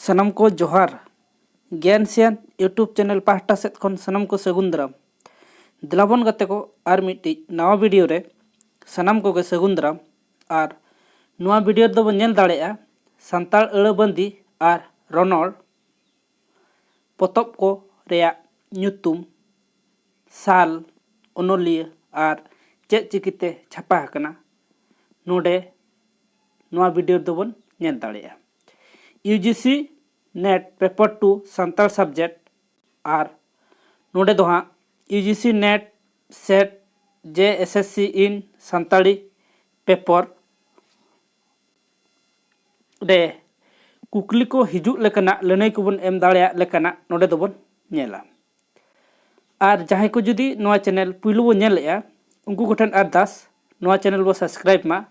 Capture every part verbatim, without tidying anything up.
ᱥᱟᱱᱟᱢ ᱠᱚ ᱡᱚᱦᱟᱨ᱾ ᱜᱮᱭᱟᱱ ᱥᱮᱭᱟᱱ YouTube ᱪᱮᱱᱮᱞ ᱯᱟᱦᱴᱟ ᱥᱮᱫ ᱠᱷᱚᱱ ᱥᱟᱱᱟᱢ ᱠᱚ ᱥᱟᱹᱜᱩᱱ ᱫᱟᱨᱟᱢ᱾ ᱫᱮᱞᱟᱵᱚᱱ ᱜᱟᱛᱮ ᱠᱚ, ᱟᱨ ᱢᱤᱫᱴᱤᱡ ᱱᱟᱣᱟ ᱵᱷᱤᱰᱤᱭᱳ ᱨᱮ ᱥᱟᱱᱟᱢ ᱠᱚᱜᱮ ᱥᱟᱹᱜᱩᱱ ᱫᱟᱨᱟᱢ᱾ ᱟᱨ ᱱᱚᱣᱟ ᱵᱷᱤᱰᱤᱭᱳ ᱨᱮᱫᱚ ᱵᱚᱱ ᱧᱮᱞ ᱫᱟᱲᱮᱭᱟᱜᱼᱟ ᱥᱟᱱᱛᱟᱲ ᱟᱹᱲᱟᱹ ᱵᱟᱸᱫᱤ ᱟᱨ ᱨᱚᱱᱚᱲ, ᱯᱚᱛᱚᱵ ᱠᱚ ᱨᱮᱭᱟᱜ ᱧᱩᱛᱩᱢ, ᱥᱟᱞ, ᱚᱱᱚᱞᱤᱭᱟᱹ ᱟᱨ ᱪᱮᱫ ᱪᱤᱠᱤᱛᱮ ᱪᱷᱟᱯᱟ ᱟᱠᱟᱱᱟ᱾ ᱱᱚᱰᱮ ᱱᱚᱣᱟ ᱵᱷᱤᱰᱤᱭᱳ ᱨᱮᱫᱚ ᱵᱚᱱ ᱧᱮᱞ ᱫᱟᱲᱮᱭᱟᱜᱼᱟ᱾ UGC NET paper two Santal subject, ᱟᱨ ᱱᱚᱰᱮ ᱫᱚ ᱦᱟᱸᱜ UGC NET SET JSSC in Santali paper ᱨᱮ ᱠᱩᱠᱞᱤ ᱠᱚ ᱦᱤᱡᱩᱜ ᱞᱮᱠᱟᱱᱟᱜ, ᱞᱟᱹᱱᱟᱹᱭ ᱠᱚᱵᱚᱱ ᱮᱢ ᱫᱟᱲᱮᱭᱟᱜ ᱞᱮᱠᱟᱱᱟᱜ ᱱᱚᱰᱮ ᱫᱚᱵᱚᱱ ᱧᱮᱞᱟ᱾ ᱟᱨ ᱡᱟᱦᱟᱸᱭ ᱠᱚ ᱡᱩᱫᱤ ᱱᱚᱣᱟ ᱪᱮᱱᱮᱞ ᱯᱩᱭᱞᱩ ᱵᱚᱱ ᱧᱮᱞᱮᱜᱼᱟ, ᱩᱱᱠᱩ ᱠᱚᱴᱷᱮᱱ ᱟᱨᱫᱟᱥ, ᱱᱚᱣᱟ ᱪᱮᱱᱮᱞ ᱵᱚ subscribe ᱢᱟ,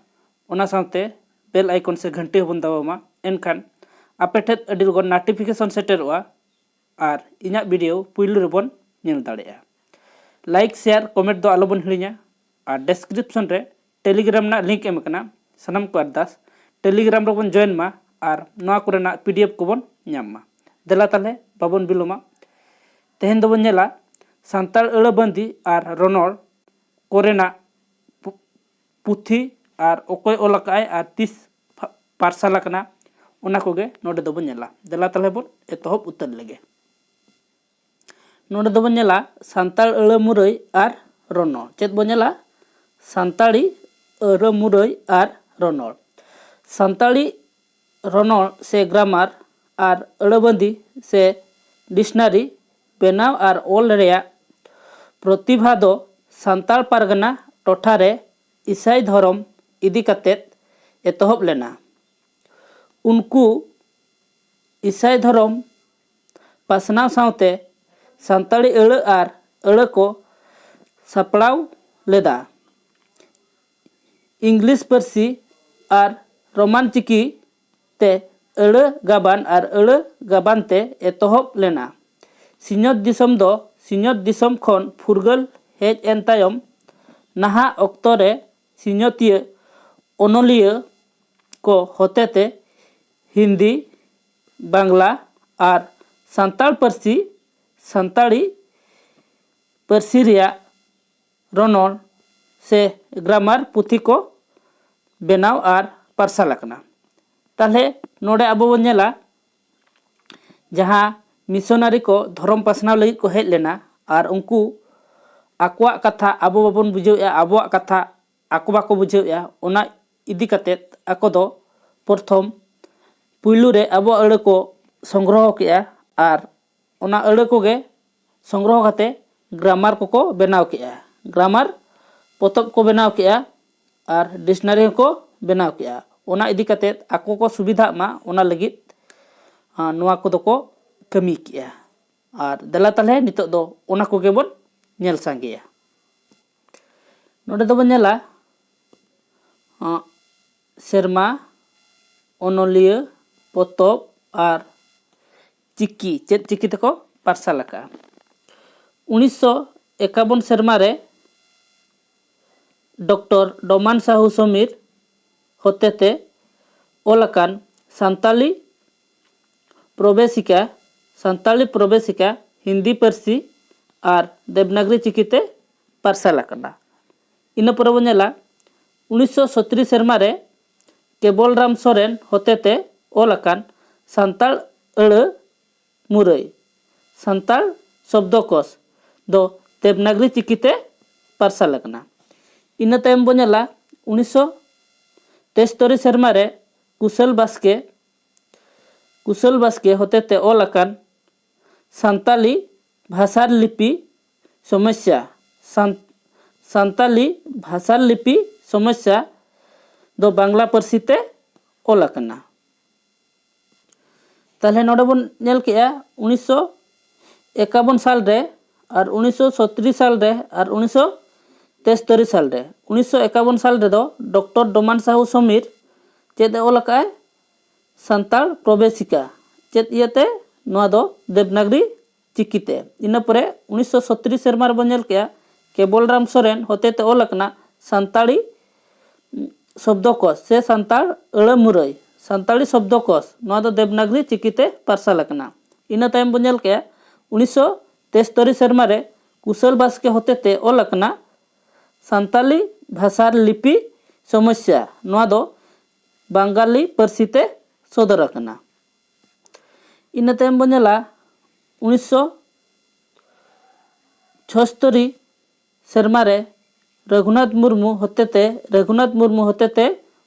ᱚᱱᱟ ᱥᱟᱶᱛᱮ bell icon ᱥᱮ ᱜᱷᱟᱱᱴᱤ ᱦᱚᱸᱵᱚᱱ ᱫᱟᱵᱟᱣ ᱢᱟ᱾ ᱮᱱᱠᱷᱟᱱ ᱟᱯᱮ ᱴᱷᱮᱱ ᱟᱹᱰᱤ ᱞᱚᱜᱚᱱ notification ᱥᱮᱴᱮᱨᱚᱜᱼᱟ ᱟᱨ ᱤᱧᱟᱹᱜ ᱵᱷᱤᱰᱤᱭᱳ ᱯᱩᱭᱞᱩ ᱨᱮᱵᱚᱱ ᱧᱮᱞ ᱫᱟᱲᱮᱭᱟᱜᱼᱟ᱾ Like, share, comment ᱫᱚ ᱟᱞᱚᱵᱚᱱ ᱦᱤᱲᱤᱧᱟ᱾ ᱟᱨ description ᱨᱮ Telegram ᱨᱮᱱᱟᱜ link ᱮᱢ ᱟᱠᱟᱱᱟ᱾ ᱥᱟᱱᱟᱢ ᱠᱚ ᱟᱨᱫᱟᱥ, Telegram ᱨᱮᱵᱚᱱ join ᱢᱟ ᱟᱨ ᱱᱚᱣᱟ ᱠᱚᱨᱮᱱᱟᱜ PDF ᱠᱚᱵᱚᱱ ᱧᱟᱢ ᱢᱟ᱾ ᱫᱮᱞᱟ ᱛᱟᱦᱞᱮ ᱵᱟᱵᱚᱱ ᱵᱤᱞᱚᱢᱟ, ᱛᱮᱦᱮᱧ ᱫᱚᱵᱚᱱ ᱧᱮᱞᱟ ᱥᱟᱱᱛᱟᱲ ᱟᱹᱲᱟᱹ ᱵᱟᱸᱫᱤ ᱟᱨ ᱨᱚᱱᱚᱲ ᱠᱚᱨᱮᱱᱟᱜ ᱯᱩ- ᱯᱩᱛᱷᱤ ᱟᱨ ᱚᱠᱚᱭ ᱚᱞ ᱟᱠᱟᱫᱼᱟᱭ ᱟᱨ ᱛᱤᱥ ᱯᱷᱟ- ᱯᱟᱨᱥᱟᱞ ᱟᱠᱟᱱᱟ, ᱚᱱᱟ ᱠᱚᱜᱮ ᱱᱚᱰᱮ ᱫᱚᱵᱚᱱ ᱧᱮᱞᱟ᱾ ᱫᱮᱞᱟ ᱛᱟᱦᱞᱮ ᱵᱚᱱ ᱮᱛᱚᱦᱚᱵ ᱩᱛᱟᱹᱨ ᱞᱮᱜᱮ᱾ ᱱᱚᱰᱮ ᱫᱚᱵᱚᱱ ᱧᱮᱞᱟ ᱥᱟᱱᱛᱟᱲ ᱟᱹᱲᱟᱹ ᱢᱩᱨᱟᱹᱭ ᱟᱨ ᱨᱚᱱᱚᱲ᱾ ᱪᱮᱫ ᱵᱚᱱ ᱧᱮᱞᱟ? ᱥᱟᱱᱛᱟᱲᱤ ᱟᱹᱲᱟᱹ ᱢᱩᱨᱟᱹᱭ ᱟᱨ ᱨᱚᱱᱚᱲ᱾ ᱥᱟᱱᱛᱟᱲᱤ ᱨᱚᱱᱚᱲ ᱥᱮ ᱜᱨᱟᱢᱟᱨ ᱟᱨ ᱟᱹᱲᱟᱹᱵᱟᱸᱫᱤ ᱥᱮ ᱰᱤᱠᱥᱱᱟᱨᱤ ᱵᱮᱱᱟᱣ ᱟᱨ ᱚᱞ ᱨᱮᱭᱟᱜ ᱯᱨᱚᱛᱤᱵᱷᱟ ᱫᱚ ᱥᱟᱱᱛᱟᱲ ᱯᱟᱨᱜᱟᱱᱟ ᱴᱚᱴᱷᱟ ᱨᱮ ᱤᱥᱟᱹᱭ ᱫᱷᱚᱨᱚᱢ ᱤᱫᱤ ᱠᱟᱛᱮ ᱮᱛᱚᱦᱚᱵ ᱞᱮᱱᱟ᱾ ᱩᱱᱠᱩ ᱤᱥᱟᱹᱭ ᱫᱷᱚᱨᱚᱢ ᱯᱟᱥᱱᱟᱣ ᱥᱟᱶᱛᱮ ᱥᱟᱱᱛᱟᱲᱤ ᱟᱹᱲᱟᱹ ᱟᱨ ᱟᱹᱲᱟᱹ ᱠᱚ ᱥᱟᱯᱲᱟᱣ ᱞᱮᱫᱟ᱾ ᱤᱝᱞᱤᱥ ᱯᱟᱹᱨᱥᱤ ᱟᱨ ᱨᱳᱢᱟᱱ ᱪᱤᱠᱤ ᱛᱮ ᱟᱹᱲᱟᱹ ᱜᱟᱵᱟᱱ ᱟᱨ ᱟᱹᱲᱟᱹ ᱜᱟᱵᱟᱱ ᱛᱮ ᱮᱛᱚᱦᱚᱵ ᱞᱮᱱᱟ᱾ ᱥᱤᱧᱚᱛ ᱫᱤᱥᱚᱢ ᱫᱚ ᱥᱤᱧᱚᱛ ᱫᱤᱥᱚᱢ ᱠᱷᱚᱱ ᱯᱷᱩᱨᱜᱟᱹᱞ ᱦᱮᱡ ᱮᱱ ᱛᱟᱭᱚᱢ, ᱱᱟᱦᱟᱜ ᱚᱠᱛᱚ ᱨᱮ ᱥᱤᱧᱚᱛᱤᱭᱟᱹ ᱚᱱᱚᱞᱤᱭᱟᱹ ᱠᱚ ᱦᱚᱛᱮᱛᱮ ᱦᱤᱱᱫᱤ, ᱵᱟᱝᱞᱟ ᱟᱨ ᱥᱟᱱᱛᱟᱲ ᱯᱟᱹᱨᱥᱤ, ᱥᱟᱱᱛᱟᱲᱤ ᱯᱟᱹᱨᱥᱤ ᱨᱮᱭᱟᱜ ᱨᱚᱱᱚᱲ ᱥᱮ ᱜᱨᱟᱢᱟᱨ ᱯᱩᱛᱷᱤ ᱠᱚ ᱵᱮᱱᱟᱣ ᱟᱨ ᱯᱟᱨᱥᱟᱞ ᱟᱠᱟᱱᱟ᱾ ᱛᱟᱦᱚᱞᱮ ᱱᱚᱰᱮ ᱟᱵᱚ ᱵᱚᱱ ᱧᱮᱞᱟ, ᱡᱟᱦᱟᱸ ᱢᱤᱥᱚᱱᱟᱨᱤ ᱠᱚ ᱫᱷᱚᱨᱚᱢ ᱯᱟᱥᱱᱟᱣ ᱞᱟᱹᱜᱤᱫ ᱠᱚ ᱦᱮᱡ ᱞᱮᱱᱟ ᱟᱨ ᱩᱱᱠᱩ ᱟᱠᱚᱣᱟᱜ ᱠᱟᱛᱷᱟ ᱟᱵᱚ ᱵᱟᱵᱚᱱ ᱵᱩᱡᱷᱟᱹᱣᱮᱫᱼᱟ, ᱟᱵᱚᱣᱟᱜ ᱠᱟᱛᱷᱟ ᱟᱠᱚ ᱵᱟᱠᱚ ᱵᱩᱡᱷᱟᱹᱣᱮᱫᱼᱟ, ᱚᱱᱟ ᱤᱫᱤ ᱠᱟᱛᱮᱫ ᱟᱠᱚ ᱫᱚ ᱯᱨᱚᱛᱷᱚᱢ ᱯᱩᱭᱞᱩ ᱨᱮ ᱟᱵᱚᱣᱟᱜ ᱟᱹᱲᱟᱹ ᱠᱚ ᱥᱚᱝᱜᱨᱚᱦᱚ ᱠᱮᱜᱼᱟ ᱟᱨ ᱚᱱᱟ ᱟᱹᱲᱟᱹ ᱠᱚᱜᱮ ᱥᱚᱝᱜᱨᱚᱦᱚ ᱠᱟᱛᱮ ᱜᱨᱟᱢᱟᱨ ᱠᱚᱠᱚ ᱵᱮᱱᱟᱣ ᱠᱮᱜᱼᱟ᱾ ᱜᱨᱟᱢᱟᱨ ᱯᱚᱛᱚᱵ ᱠᱚ ᱵᱮᱱᱟᱣ ᱠᱮᱜᱼᱟ ᱟᱨ ᱰᱤᱠᱥᱱᱟᱨᱤ ᱦᱚᱸᱠᱚ ᱵᱮᱱᱟᱣ ᱠᱮᱜᱼᱟ᱾ ᱚᱱᱟ ᱤᱫᱤ ᱠᱟᱛᱮ ᱟᱠᱚ ᱠᱚ ᱥᱩᱵᱤᱫᱷᱟᱜ ᱢᱟ, ᱚᱱᱟ ᱞᱟᱹᱜᱤᱫ ᱟᱨ ᱱᱚᱣᱟ ᱠᱚᱫᱚ ᱠᱚ ᱠᱟᱹᱢᱤ ᱠᱮᱜᱼᱟ᱾ ᱟᱨ ᱫᱮᱞᱟ ᱛᱟᱦᱚᱞᱮ ᱱᱤᱛᱚᱜ ᱫᱚ ᱚᱱᱟ ᱠᱚᱜᱮ ᱵᱚᱱ ᱧᱮᱞ ᱥᱟᱸᱜᱮᱭᱟ᱾ ᱱᱚᱰᱮ ᱫᱚᱵᱚᱱ ᱧᱮᱞᱟ ᱟᱸ, ᱥᱮᱨᱢᱟ, ᱚᱱᱚᱞᱤᱭᱟᱹ, ᱯᱚᱛᱚᱵ ᱟᱨ ᱪᱤᱠᱤ, ᱪᱮᱫ ᱪᱤᱠᱤ ᱛᱮᱠᱚ ᱯᱟᱨᱥᱟᱞ ᱟᱠᱟᱫᱼᱟ᱾ ᱩᱱᱤᱥᱥᱚ ᱮᱠᱟᱵᱚᱱ ᱥᱮᱨᱢᱟ ᱨᱮ ᱰᱚᱠᱴᱚᱨ ᱰᱚᱢᱟᱱ ᱥᱟᱦᱩ ᱥᱚᱢᱤᱨ ᱦᱚᱛᱮᱛᱮ ᱚᱞ ᱟᱠᱟᱱ ᱥᱟᱱᱛᱟᱞᱤ ᱯᱨᱚᱵᱮᱥᱤᱠᱟ, ᱥᱟᱱᱛᱟᱞᱤ ᱯᱨᱚᱵᱮᱥᱤᱠᱟ ᱦᱤᱱᱫᱤ ᱯᱟᱹᱨᱥᱤ ᱟᱨ ᱫᱮᱵᱽᱱᱟᱜᱽᱨᱤ ᱪᱤᱠᱤᱛᱮ ᱯᱟᱨᱥᱟᱞ ᱟᱠᱟᱱᱟ᱾ ᱤᱱᱟᱹ ᱯᱚᱨᱮ ᱵᱚᱱ ᱧᱮᱞᱟ ᱩᱱᱤᱥᱥᱚ ᱥᱚᱛᱨᱤᱥ ᱥᱮᱨᱢᱟ ᱨᱮ ᱠᱮᱵᱚᱞ ᱨᱟᱢ ᱥᱚᱨᱮᱱ ᱦᱚᱛᱮᱛᱮ ᱚᱞ ᱟᱠᱟᱱ ᱥᱟᱱᱛᱟᱲ ᱟᱹᱲᱟᱹ ᱢᱩᱨᱟᱹᱭ, ᱥᱟᱱᱛᱟᱲ ᱥᱚᱵᱫᱚᱠᱳᱥ ᱫᱚ ᱫᱮᱵᱽᱱᱟᱜᱽᱨᱤ ᱪᱤᱠᱤᱛᱮ ᱯᱟᱨᱥᱟᱞ ᱟᱠᱟᱱᱟ᱾ ᱤᱱᱟᱹ ᱛᱟᱭᱚᱢ ᱵᱚᱱ ᱧᱮᱞᱟ ᱩᱱᱤᱥᱥᱚ ᱛᱮᱥᱛᱚᱨᱤ ᱥᱮᱨᱢᱟ ᱨᱮ ᱠᱩᱥᱟᱹᱞ ᱵᱟᱥᱠᱮ, ᱠᱩᱥᱟᱹᱞ ᱵᱟᱥᱠᱮ ᱦᱚᱛᱮᱛᱮ ᱚᱞ ᱟᱠᱟᱱ ᱥᱟᱱᱛᱟᱞᱤ ᱵᱷᱟᱥᱟᱨ ᱞᱤᱯᱤ ᱥᱚᱢᱚᱥᱭᱟ, ᱥᱟᱱ-, ᱥᱟᱱᱛᱟᱞᱤ ᱵᱷᱟᱥᱟᱨ ᱞᱤᱯᱤ ᱥᱚᱢᱚᱥᱭᱟ ᱫᱚ ᱵᱟᱝᱞᱟ ᱯᱟᱹᱨᱥᱤ ᱛᱮ ᱚᱞ ᱟᱠᱟᱱᱟ᱾ ᱛᱟᱦᱚᱞᱮ ᱱᱚᱰᱮ ᱵᱚᱱ ᱧᱮᱞ ᱠᱮᱜᱼᱟ ᱩᱱᱤᱥᱥᱚ ᱮᱠᱟᱵᱚᱱ ᱥᱟᱞ ᱨᱮ ᱟᱨ ᱩᱱᱤᱥᱥᱚ ᱥᱚᱛᱨᱤᱥ ᱥᱟᱞ ᱨᱮ ᱟᱨ ᱩᱱᱤᱥᱥᱚ ᱛᱮᱥᱛᱚᱨᱤ ᱥᱟᱞ ᱨᱮ᱾ ᱩᱱᱤᱥᱥᱚ ᱮᱠᱟᱵᱚᱱ ᱥᱟᱞ ᱨᱮᱫᱚ ᱰᱚᱠᱴᱚᱨ ᱰᱚᱢᱟᱱ ᱥᱟᱦᱩ ᱥᱚᱢᱤᱨ ᱪᱮᱫ ᱮ ᱚᱞ ᱟᱠᱟᱫᱼᱟᱭ? ᱥᱟᱱᱛᱟᱲ ᱯᱨᱚᱵᱮᱥᱤᱠᱟ᱾ ᱪᱮᱫ ᱤᱭᱟᱹᱛᱮ? ᱱᱚᱣᱟ ᱫᱚ ᱫᱮᱵᱽᱱᱟᱜᱽᱨᱤ ᱪᱤᱠᱤᱛᱮ᱾ ᱤᱱᱟᱹ ᱯᱚᱨᱮ ᱩᱱᱤᱥᱥᱚ ᱥᱚᱛᱨᱤᱥ ᱥᱮᱨᱢᱟ ᱨᱮᱵᱚᱱ ᱧᱮᱞ ᱠᱮᱜᱼᱟ ᱠᱮᱵᱚᱞ ᱨᱟᱢ ᱥᱚᱨᱮᱱ ᱦᱚᱛᱮᱛᱮ ᱚᱞ ᱟᱠᱟᱱᱟ ᱥᱟᱱᱛᱟᱲᱤ ᱥᱚᱵᱫᱚᱠᱳᱥ ᱥᱮ ᱥᱟᱱᱛᱟᱲ ᱟᱹᱲᱟᱹ ᱢᱩᱨᱟᱹᱭ, ᱥᱟᱱᱛᱟᱲᱤ ᱥᱚᱵᱫᱚᱠᱳᱥ, ᱱᱚᱣᱟ ᱫᱚ ᱫᱮᱵᱽᱱᱟᱜᱽᱨᱤ ᱪᱤᱠᱤᱛᱮ ᱯᱟᱨᱥᱟᱞ ᱟᱠᱟᱱᱟ᱾ ᱤᱱᱟᱹ ᱛᱟᱭᱚᱢ ᱵᱚᱱ ᱧᱮᱞ ᱠᱮᱜᱼᱟ ᱩᱱᱤᱥᱥᱚ ᱛᱮᱥᱛᱚᱨᱤ ᱥᱮᱨᱢᱟ ᱨᱮ ᱠᱩᱥᱚᱞ ᱵᱟᱥᱠᱮ ᱦᱚᱛᱮᱛᱮ ᱚᱞ ᱟᱠᱟᱱᱟ ᱥᱟᱱᱛᱟᱞᱤ ᱵᱷᱟᱥᱟ ᱞᱤᱯᱤ ᱥᱚᱢᱚᱥᱭᱟ, ᱱᱚᱣᱟ ᱫᱚ ᱵᱟᱝᱜᱟᱞᱤ ᱯᱟᱹᱨᱥᱤ ᱛᱮ ᱥᱚᱫᱚᱨ ᱟᱠᱟᱱᱟ᱾ ᱤᱱᱟᱹ ᱛᱟᱭᱚᱢ ᱵᱚᱱ ᱧᱮᱞᱟ ᱩᱱᱤᱥᱥᱚ ᱪᱷᱚᱥᱛᱚᱨᱤ ᱥᱮᱨᱢᱟ ᱨᱮ ᱨᱟᱹᱜᱷᱩᱱᱟᱛᱷ ᱢᱩᱨᱢᱩ ᱦᱚᱛᱮᱛᱮ ᱨᱟᱹᱜᱷᱩᱱᱟᱛᱷ ᱢᱩᱨᱢᱩ ᱦᱚᱛᱮᱛᱮ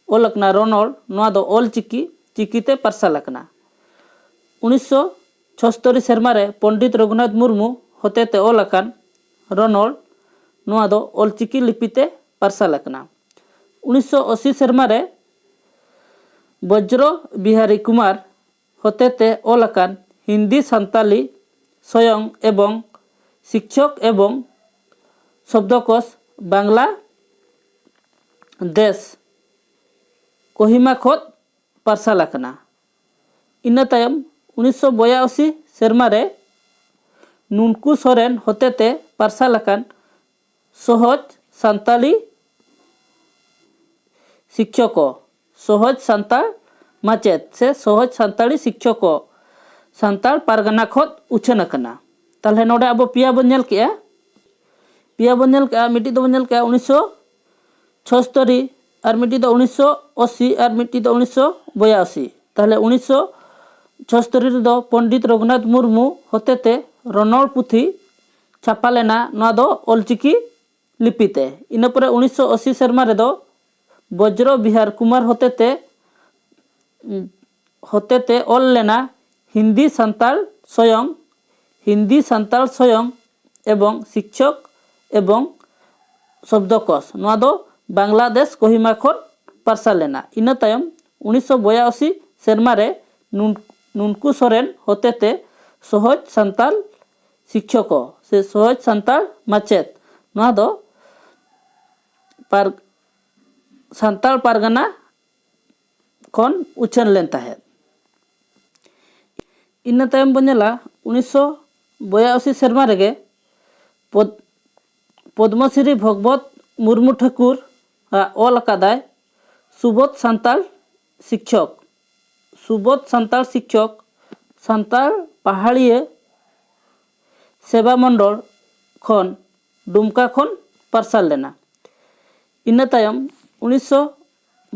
ᱚᱞ ᱟᱠᱟᱱᱟ ᱨᱚᱱᱚᱲ, ᱱᱚᱣᱟ ᱫᱚ ᱚᱞ ᱪᱤᱠᱤ ᱪᱤᱠᱤᱛᱮ ᱯᱟᱨᱥᱟᱞ ᱟᱠᱟᱱᱟ᱾ ᱩᱱᱤᱥᱥᱚ ᱪᱷᱚᱥᱛᱚᱨᱤ ᱥᱮᱨᱢᱟ ᱨᱮ ᱯᱚᱱᱰᱤᱛ ᱨᱚᱜᱷᱩᱱᱟᱛᱷ ᱢᱩᱨᱢᱩ ᱦᱚᱛᱮᱛᱮ ᱚᱞ ᱟᱠᱟᱱ ᱨᱚᱱᱚᱲ, ᱱᱚᱣᱟ ᱫᱚ ᱚᱞ ᱪᱤᱠᱤ ᱞᱤᱯᱤᱛᱮ ᱯᱟᱨᱥᱟᱞ ᱟᱠᱟᱱᱟ᱾ ᱩᱱᱤᱥᱥᱚ ᱟᱥᱤ ᱥᱮᱨᱢᱟ ᱨᱮ ᱵᱚᱡᱽᱨᱚ ᱵᱤᱦᱟᱨᱤ ᱠᱩᱢᱟᱨ ᱦᱚᱛᱮᱛᱮ ᱚᱞ ᱟᱠᱟᱱ ᱦᱤᱱᱫᱤ ᱥᱟᱱᱛᱟᱞᱤ ᱥᱚᱭᱚᱝ ᱮᱵᱚᱝ ᱥᱤᱠᱪᱷᱚᱠ ᱮᱵᱚᱝ ᱥᱚᱵᱫᱚᱠᱳᱥ ᱵᱟᱝᱞᱟ ᱫᱮᱥ ᱠᱚᱦᱤᱢᱟ ᱠᱷᱚᱱ ᱯᱟᱨᱥᱟᱞ ᱟᱠᱟᱱᱟ᱾ ᱤᱱᱟᱹ ᱛᱟᱭᱚᱢ ᱩᱱᱤᱥᱥᱚ ᱵᱚᱭᱟᱥᱤ ᱥᱮᱨᱢᱟ ᱨᱮ ᱱᱩᱱᱠᱩ ᱥᱚᱨᱮᱱ ᱦᱚᱛᱮᱛᱮ ᱯᱟᱨᱥᱟᱞ ᱟᱠᱟᱱ ᱥᱚᱦᱚᱡᱽ ᱥᱟᱱᱛᱟᱞᱤ ᱥᱤᱠᱪᱷᱚᱠᱚ, ᱥᱚᱦᱚᱡᱽ ᱥᱟᱱᱛᱟᱲ ᱢᱟᱪᱮᱫ ᱥᱮ ᱥᱚᱦᱚᱡᱽ ᱥᱟᱱᱛᱟᱲᱤ ᱥᱤᱠᱪᱷᱚᱠᱚ ᱥᱟᱱᱛᱟᱲ ᱯᱟᱨᱜᱟᱱᱟ ᱠᱷᱚᱱ ᱩᱪᱷᱟᱹᱱ ᱟᱠᱟᱱᱟ᱾ ᱛᱟᱦᱚᱞᱮ ᱱᱚᱰᱮ ᱟᱵᱚ ᱯᱮᱭᱟ ᱵᱚᱱ ᱧᱮᱞ ᱠᱮᱜᱼᱟ, ᱯᱮᱭᱟ ᱵᱚᱱ ᱧᱮᱞ ᱠᱮᱜᱼᱟ, ᱢᱤᱫᱴᱤᱡ ᱫᱚᱵᱚᱱ ᱧᱮᱞ ᱠᱮᱜᱼᱟ ᱩᱱᱤᱥᱥᱚ ᱪᱷᱚᱥᱛᱚᱨᱤ, ᱟᱨ ᱢᱤᱫᱴᱤᱡ ᱫᱚ ᱩᱱᱤᱥᱥᱚ ᱟᱥᱤ, ᱟᱨ ᱢᱤᱫᱴᱤᱡ ᱫᱚ ᱩᱱᱤᱥᱥᱚ ᱵᱚᱭᱟᱥᱤ᱾ ᱛᱟᱦᱚᱞᱮ ᱩᱱᱤᱥᱥᱚ ᱪᱷᱚᱥᱛᱚᱨᱤ ᱨᱮᱫᱚ ᱯᱚᱱᱰᱤᱛ ᱨᱚᱜᱷᱩᱱᱟᱛᱷ ᱢᱩᱨᱢᱩ ᱦᱚᱛᱮᱛᱮ ᱨᱚᱱᱚᱲ ᱯᱩᱛᱷᱤ ᱪᱷᱟᱯᱟ ᱞᱮᱱᱟ, ᱱᱚᱣᱟ ᱫᱚ ᱚᱞᱪᱤᱠᱤ ᱞᱤᱯᱤᱛᱮ᱾ ᱤᱱᱟᱹ ᱯᱚᱨᱮ ᱩᱱᱤᱥᱥᱚ ᱟᱥᱤ ᱥᱮᱨᱢᱟ ᱨᱮᱫᱚ ᱵᱚᱡᱽᱨᱚ ᱵᱤᱦᱟᱨ ᱠᱩᱢᱟᱨ ᱦᱚᱛᱮᱛᱮ ᱦᱚᱛᱮᱛᱮ ᱚᱞ ᱞᱮᱱᱟ ᱦᱤᱱᱫᱤ ᱥᱟᱱᱛᱟᱲ ᱥᱚᱭᱚᱝ, ᱦᱤᱱᱫᱤ ᱥᱟᱱᱛᱟᱲ ᱥᱚᱭᱚᱝ ᱮᱵᱚᱝ ᱥᱤᱠᱪᱷᱚᱠ ᱮᱵᱚᱝ ᱥᱚᱵᱫᱚᱠᱳᱥ, ᱱᱚᱣᱟ ᱫᱚ ᱵᱟᱝᱞᱟᱫᱮᱥ ᱠᱚᱦᱤᱢᱟ ᱠᱷᱚᱱ ᱯᱟᱨᱥᱟᱞ ᱞᱮᱱᱟ᱾ ᱤᱱᱟᱹ ᱛᱟᱭᱚᱢ ᱩᱱᱤᱥᱥᱚ ᱵᱚᱭᱟᱥᱤ ᱥᱮᱨᱢᱟ ᱨᱮ ᱱᱩᱱ- ᱱᱩᱱᱠᱩ ᱥᱚᱨᱮᱱ ᱦᱚᱛᱮᱛᱮ ᱥᱚᱦᱚᱡᱽ ᱥᱟᱱᱛᱟᱲ ᱥᱤᱠᱪᱷᱚᱠᱚ ᱥᱮ ᱥᱚᱦᱚᱡᱽ ᱥᱟᱱᱛᱟᱲ ᱢᱟᱪᱮᱫ, ᱱᱚᱣᱟ ᱫᱚ ᱯᱟᱨ- ᱥᱟᱱᱛᱟᱲ ᱯᱟᱨᱜᱟᱱᱟ ᱠᱷᱚᱱ ᱩᱪᱷᱟᱹᱱ ᱞᱮᱱ ᱛᱟᱦᱮᱸᱫ᱾ ᱤᱱᱟᱹ ᱛᱟᱭᱚᱢ ᱵᱚᱱ ᱧᱮᱞᱟ ᱩᱱᱤᱥᱥᱚ ᱵᱚᱭᱟᱥᱤ ᱥᱮᱨᱢᱟ ᱨᱮᱜᱮ ᱯᱚᱫ- ᱯᱚᱫᱽᱢᱚᱥᱨᱤ ᱵᱷᱚᱜᱽᱵᱚᱛ ᱢᱩᱨᱢᱩ ᱴᱷᱟᱹᱠᱩᱨ ᱟᱜ ᱚᱞ ᱟᱠᱟᱫᱟᱭ ᱥᱩᱵᱳᱫᱷ ᱥᱟᱱᱛᱟᱲ ᱥᱤᱠᱪᱷᱚᱠ, ᱥᱩᱵᱳᱫᱷ ᱥᱟᱱᱛᱟᱲ ᱥᱤᱠᱷᱚᱠ ᱥᱟᱱᱛᱟᱲ ᱯᱟᱦᱟᱲᱤᱭᱟᱹ ᱥᱮᱵᱟ ᱢᱚᱱᱰᱚᱞ ᱠᱷᱚᱱ ᱰᱩᱢᱠᱟ ᱠᱷᱚᱱ ᱯᱟᱨᱥᱟᱞ ᱞᱮᱱᱟ᱾ ᱤᱱᱟᱹ ᱛᱟᱭᱚᱢ ᱩᱱᱤᱥᱥᱚ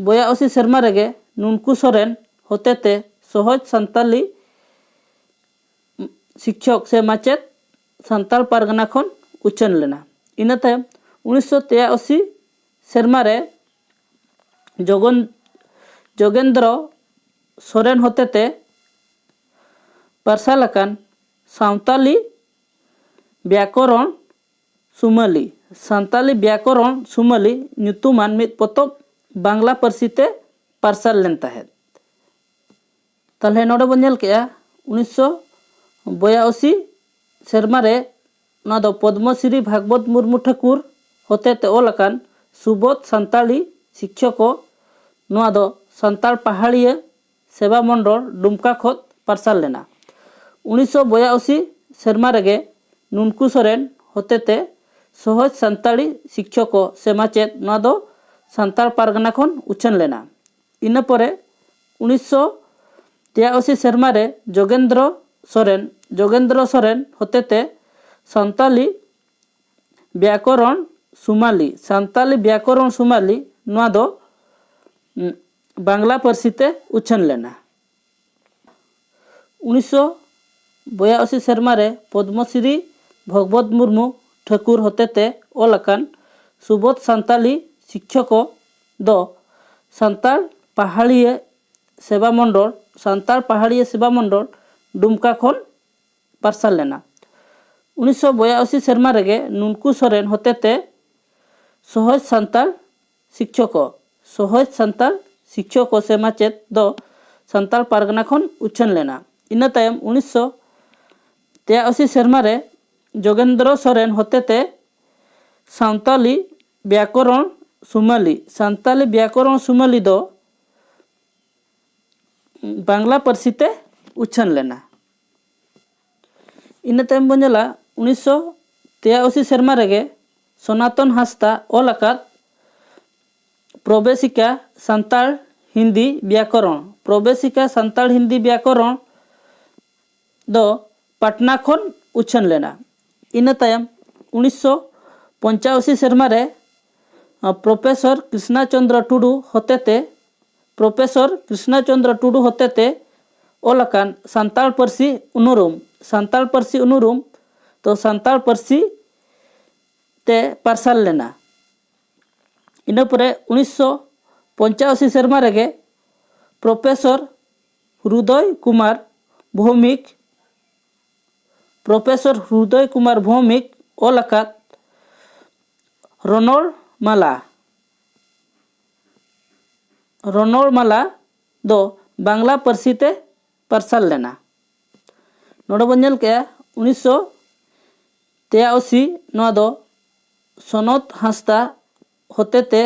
ᱵᱚᱭᱟᱚᱥᱤ ᱥᱮᱨᱢᱟ ᱨᱮᱜᱮ ᱱᱩᱱᱠᱩ ᱥᱚᱨᱮᱱ ᱦᱚᱛᱮᱛᱮ ᱥᱚᱦᱚᱡᱽ ᱥᱟᱱᱛᱟᱞᱤ ᱥᱤᱠᱷᱚᱠ ᱥᱮ ᱢᱟᱪᱮᱫ ᱥᱟᱱᱛᱟᱲ ᱯᱟᱨᱜᱟᱱᱟ ᱠᱷᱚᱱ ᱩᱪᱷᱟᱹᱱ ᱞᱮᱱᱟ᱾ ᱤᱱᱟᱹ ᱛᱟᱭᱚᱢ ᱩᱱᱤᱥᱥᱚ ᱛᱮᱭᱟᱚᱥᱤ ᱥᱮᱨᱢᱟ ᱨᱮ ᱡᱚᱜᱚᱱ ᱡᱚᱜᱮᱱᱫᱨᱚ ᱥᱚᱨᱮᱱ ᱦᱚᱛᱮᱛᱮ ᱯᱟᱨᱥᱟᱞ ᱟᱠᱟᱱ ᱥᱟᱶᱛᱟᱞᱤ ᱵᱮᱠᱚᱨᱚᱱ ᱥᱩᱢᱟᱹᱞᱤ, ᱥᱟᱱᱛᱟᱞᱤ ᱵᱮᱠᱚᱨᱚᱱ ᱥᱩᱢᱟᱹᱞᱤ ᱧᱩᱛᱩᱢᱟᱱ ᱢᱤᱫ ᱯᱚᱛᱚᱵ ᱵᱟᱝᱞᱟ ᱯᱟᱹᱨᱥᱤ ᱛᱮ ᱯᱟᱨᱥᱟᱞ ᱞᱮᱱ ᱛᱟᱦᱮᱸᱫ᱾ ᱛᱟᱦᱞᱮ ᱱᱚᱰᱮ ᱵᱚᱱ ᱧᱮᱞ ᱠᱮᱜᱼᱟ, ᱩᱱᱤᱥᱥᱚ ᱵᱚᱭᱟᱚᱥᱤ ᱥᱮᱨᱢᱟ ᱨᱮ ᱱᱚᱣᱟ ᱫᱚ ᱯᱚᱫᱽᱢᱚᱥᱨᱤ ᱵᱷᱟᱜᱽᱵᱚᱛ ᱢᱩᱨᱢᱩ ᱴᱷᱟᱹᱠᱩᱨ ᱦᱚᱛᱮᱛᱮ ᱚᱞ ᱟᱠᱟᱱ ᱥᱩᱵᱳᱫᱷ ᱥᱟᱱᱛᱟᱲᱤ ᱥᱤᱠᱷᱭᱚᱠᱚ, ᱱᱚᱣᱟ ᱫᱚ ᱥᱟᱱᱛᱟᱲ ᱯᱟᱦᱟᱲᱤᱭᱟᱹ ᱥᱮᱵᱟ ᱢᱚᱱᱰᱚᱞ ᱰᱩᱢᱠᱟ ᱠᱷᱚᱱ ᱯᱟᱨᱥᱟᱞ ᱞᱮᱱᱟ᱾ ᱩᱱᱤᱥᱥᱚ ᱵᱚᱭᱟᱚᱥᱤ ᱥᱮᱨᱢᱟ ᱨᱮᱜᱮ ᱱᱩᱱᱠᱩ ᱥᱚᱨᱮᱱ ᱦᱚᱛᱮᱛᱮ ᱥᱚᱦᱚᱡᱽ ᱥᱟᱱᱛᱟᱲᱤ ᱥᱤᱠᱷᱭᱚᱠᱚ ᱥᱮ ᱢᱟᱪᱮᱫ, ᱱᱚᱣᱟ ᱫᱚ ᱥᱟᱱᱛᱟᱲ ᱯᱟᱨᱜᱟᱱᱟ ᱠᱷᱚᱱ ᱩᱪᱷᱟᱹᱱ ᱞᱮᱱᱟ᱾ ᱤᱱᱟᱹ ᱯᱚᱨᱮ ᱩᱱᱤᱥᱥᱚ ᱛᱮᱭᱟᱚᱥᱤ ᱥᱮᱨᱢᱟ ᱨᱮ ᱡᱳᱜᱮᱱᱫᱨᱚ ᱥᱚᱨᱮᱱ, ᱡᱳᱜᱮᱱᱫᱨᱚ ᱥᱚᱨᱮᱱ ᱦᱚᱛᱮᱛᱮ ᱥᱟᱱᱛᱟᱞᱤ ᱵᱮᱠᱚᱨᱚᱱ ᱥᱩᱢᱟᱞᱤ, ᱥᱟᱱᱛᱟᱞᱤ ᱵᱮᱠᱚᱨᱚᱱ ᱥᱩᱢᱟᱞᱤ, ᱱᱚᱣᱟ ᱫᱚ ᱩᱸ, ᱵᱟᱝᱞᱟ ᱯᱟᱹᱨᱥᱤ ᱛᱮ ᱩᱪᱷᱟᱹᱱ ᱞᱮᱱᱟ᱾ ᱩᱱᱤᱥᱥᱚ ᱵᱚᱭᱟᱚᱥᱤ ᱥᱮᱨᱢᱟ ᱨᱮ ᱯᱚᱫᱽᱢᱚᱥᱨᱤ ᱵᱷᱚᱜᱽᱵᱚᱛ ᱢᱩᱨᱢᱩ ᱴᱷᱟᱹᱠᱩᱨ ᱦᱚᱛᱮᱛᱮ ᱚᱞ ᱟᱠᱟᱱ ᱥᱩᱵᱳᱫᱷ ᱥᱟᱱᱛᱟᱞᱤ ᱥᱤᱠᱷᱭᱚᱠᱚ ᱫᱚ ᱥᱟᱱᱛᱟᱲ ᱯᱟᱦᱟᱲᱤᱭᱟᱹ ᱥᱮᱵᱟ ᱢᱚᱱᱰᱚᱞ, ᱥᱟᱱᱛᱟᱲ ᱯᱟᱦᱟᱲᱤᱭᱟᱹ ᱥᱮᱵᱟ ᱢᱚᱱᱰᱚᱞ ᱰᱩᱢᱠᱟ ᱠᱷᱚᱱ ᱯᱟᱨᱥᱟᱞ ᱞᱮᱱᱟ᱾ ᱩᱱᱤᱥᱥᱚ ᱵᱚᱭᱟᱚᱥᱤ ᱥᱮᱨᱢᱟ ᱨᱮᱜᱮ ᱱᱩᱱᱠᱩ ᱥᱚᱨᱮᱱ ᱦᱚᱛᱮᱛᱮ ᱥᱚᱦᱚᱡᱽ ᱥᱟᱱᱛᱟᱲ ᱥᱤᱠᱷᱭᱚᱠᱚ, ᱥᱚᱦᱚᱡᱽ ᱥᱟᱱᱛᱟᱲ ᱥᱤᱠᱷᱭᱚᱠᱚ ᱥᱮ ᱢᱟᱪᱮᱫ ᱫᱚ ᱥᱟᱱᱛᱟᱲ ᱯᱟᱨᱜᱟᱱᱟ ᱠᱷᱚᱱ ᱩᱪᱷᱟᱹᱱ ᱞᱮᱱᱟ᱾ ᱤᱱᱟᱹ ᱛᱟᱭᱚᱢ ᱩᱱᱤᱥᱥᱚ ᱛᱮᱭᱟᱚᱥᱤ ᱥᱮᱨᱢᱟ ᱨᱮ ᱡᱳᱜᱮᱱᱫᱨᱚ ᱥᱚᱨᱮᱱ ᱦᱚᱛᱮᱛᱮ ᱥᱟᱱᱛᱟᱞᱤ ᱵᱮᱠᱚᱨᱚᱱ ᱥᱩᱢᱟᱹᱞᱤ, ᱥᱟᱱᱛᱟᱞᱤ ᱵᱮᱠᱚᱨᱚᱱ ᱥᱩᱢᱟᱹᱞᱤ ᱫᱚ ᱵᱟᱝᱞᱟ ᱯᱟᱹᱨᱥᱤ ᱛᱮ ᱩᱪᱷᱟᱹᱱ ᱞᱮᱱᱟ᱾ ᱤᱱᱟᱹ ᱛᱟᱭᱚᱢ ᱵᱚᱱ ᱧᱮᱞᱟ ᱩᱱᱤᱥᱥᱚ ᱛᱮᱭᱟᱚᱥᱤ ᱥᱮᱨᱢᱟ ᱨᱮᱜᱮ ᱥᱚᱱᱟᱛᱚᱱ ᱦᱟᱸᱥᱫᱟ ᱚᱞ ᱟᱠᱟᱫ ᱯᱨᱚᱵᱮᱥᱤᱠᱟ ᱥᱟᱱᱛᱟᱲ ᱦᱤᱱᱫᱤ ᱵᱮᱠᱚᱨᱚᱱ, ᱯᱨᱚᱵᱮᱥᱤᱠᱟ ᱥᱟᱱᱛᱟᱲ ᱦᱤᱱᱫᱤ ᱵᱮᱭᱟᱠᱚᱨᱚᱱ ᱫᱚ ᱯᱟᱴᱱᱟ ᱠᱷᱚᱱ ᱩᱪᱷᱟᱹᱱ ᱞᱮᱱᱟ᱾ ᱤᱱᱟᱹ ᱛᱟᱭᱚᱢ ᱩᱱᱤᱥᱥᱚ ᱯᱚᱧᱪᱟᱥᱤ ᱥᱮᱨᱢᱟ ᱨᱮ ᱯᱨᱚᱯᱷᱮᱥᱚᱨ ᱠᱨᱤᱥᱱᱟ ᱪᱚᱸᱫᱽᱨᱚ ᱴᱩᱰᱩ ᱦᱚᱛᱮᱛᱮ ᱯᱨᱚᱯᱷᱮᱥᱚᱨ ᱠᱨᱤᱥᱱᱟ ᱪᱚᱸᱫᱽᱨᱚ ᱴᱩᱰᱩ ᱦᱚᱛᱮᱛᱮ ᱚᱞ ᱟᱠᱟᱱ ᱥᱟᱱᱛᱟᱲ ᱯᱟᱹᱨᱥᱤ ᱩᱱᱩᱨᱩᱢ ᱥᱟᱱᱛᱟᱲ ᱯᱟᱹᱨᱥᱤ ᱩᱱᱩᱨᱩᱢ ᱫᱚ ᱥᱟᱱᱛᱟᱲ ᱯᱟᱹᱨᱥᱤ ᱛᱮ ᱯᱟᱨᱥᱟᱞ ᱞᱮᱱᱟ᱾ ᱤᱱᱟᱹ ᱯᱚᱨᱮ ᱩᱱᱤᱥᱥᱚ ᱯᱚᱧᱪᱟᱥᱤ ᱥᱮᱨᱢᱟ ᱨᱮᱜᱮ ᱯᱨᱚᱯᱷᱮᱥᱚᱨ ᱦᱨᱩᱫᱚᱭ ᱠᱩᱢᱟᱨ ᱵᱷᱳᱣᱢᱤᱠ ᱯᱨᱚᱯᱷᱮᱥᱚᱨ ᱦᱨᱩᱫᱚᱭ ᱠᱩᱢᱟᱨ ᱵᱷᱳᱣᱢᱤᱠ ᱚᱞ ᱟᱠᱟᱫ ᱨᱚᱱᱚᱲ ᱢᱟᱞᱟ ᱨᱚᱱᱚᱲ ᱢᱟᱞᱟ ᱫᱚ ᱵᱟᱝᱞᱟ ᱯᱟᱹᱨᱥᱤ ᱛᱮ ᱯᱟᱨᱥᱟᱞ ᱞᱮᱱᱟ᱾ ᱱᱚᱰᱮ ᱵᱚᱱ ᱧᱮᱞ ᱠᱮᱜᱼᱟ ᱩᱱᱤᱥᱥᱚ ᱛᱮᱭᱟᱥᱤ, ᱱᱚᱣᱟ ᱫᱚ ᱥᱚᱱᱚᱛ ᱦᱟᱸᱥᱫᱟ ᱦᱚᱛᱮᱛᱮ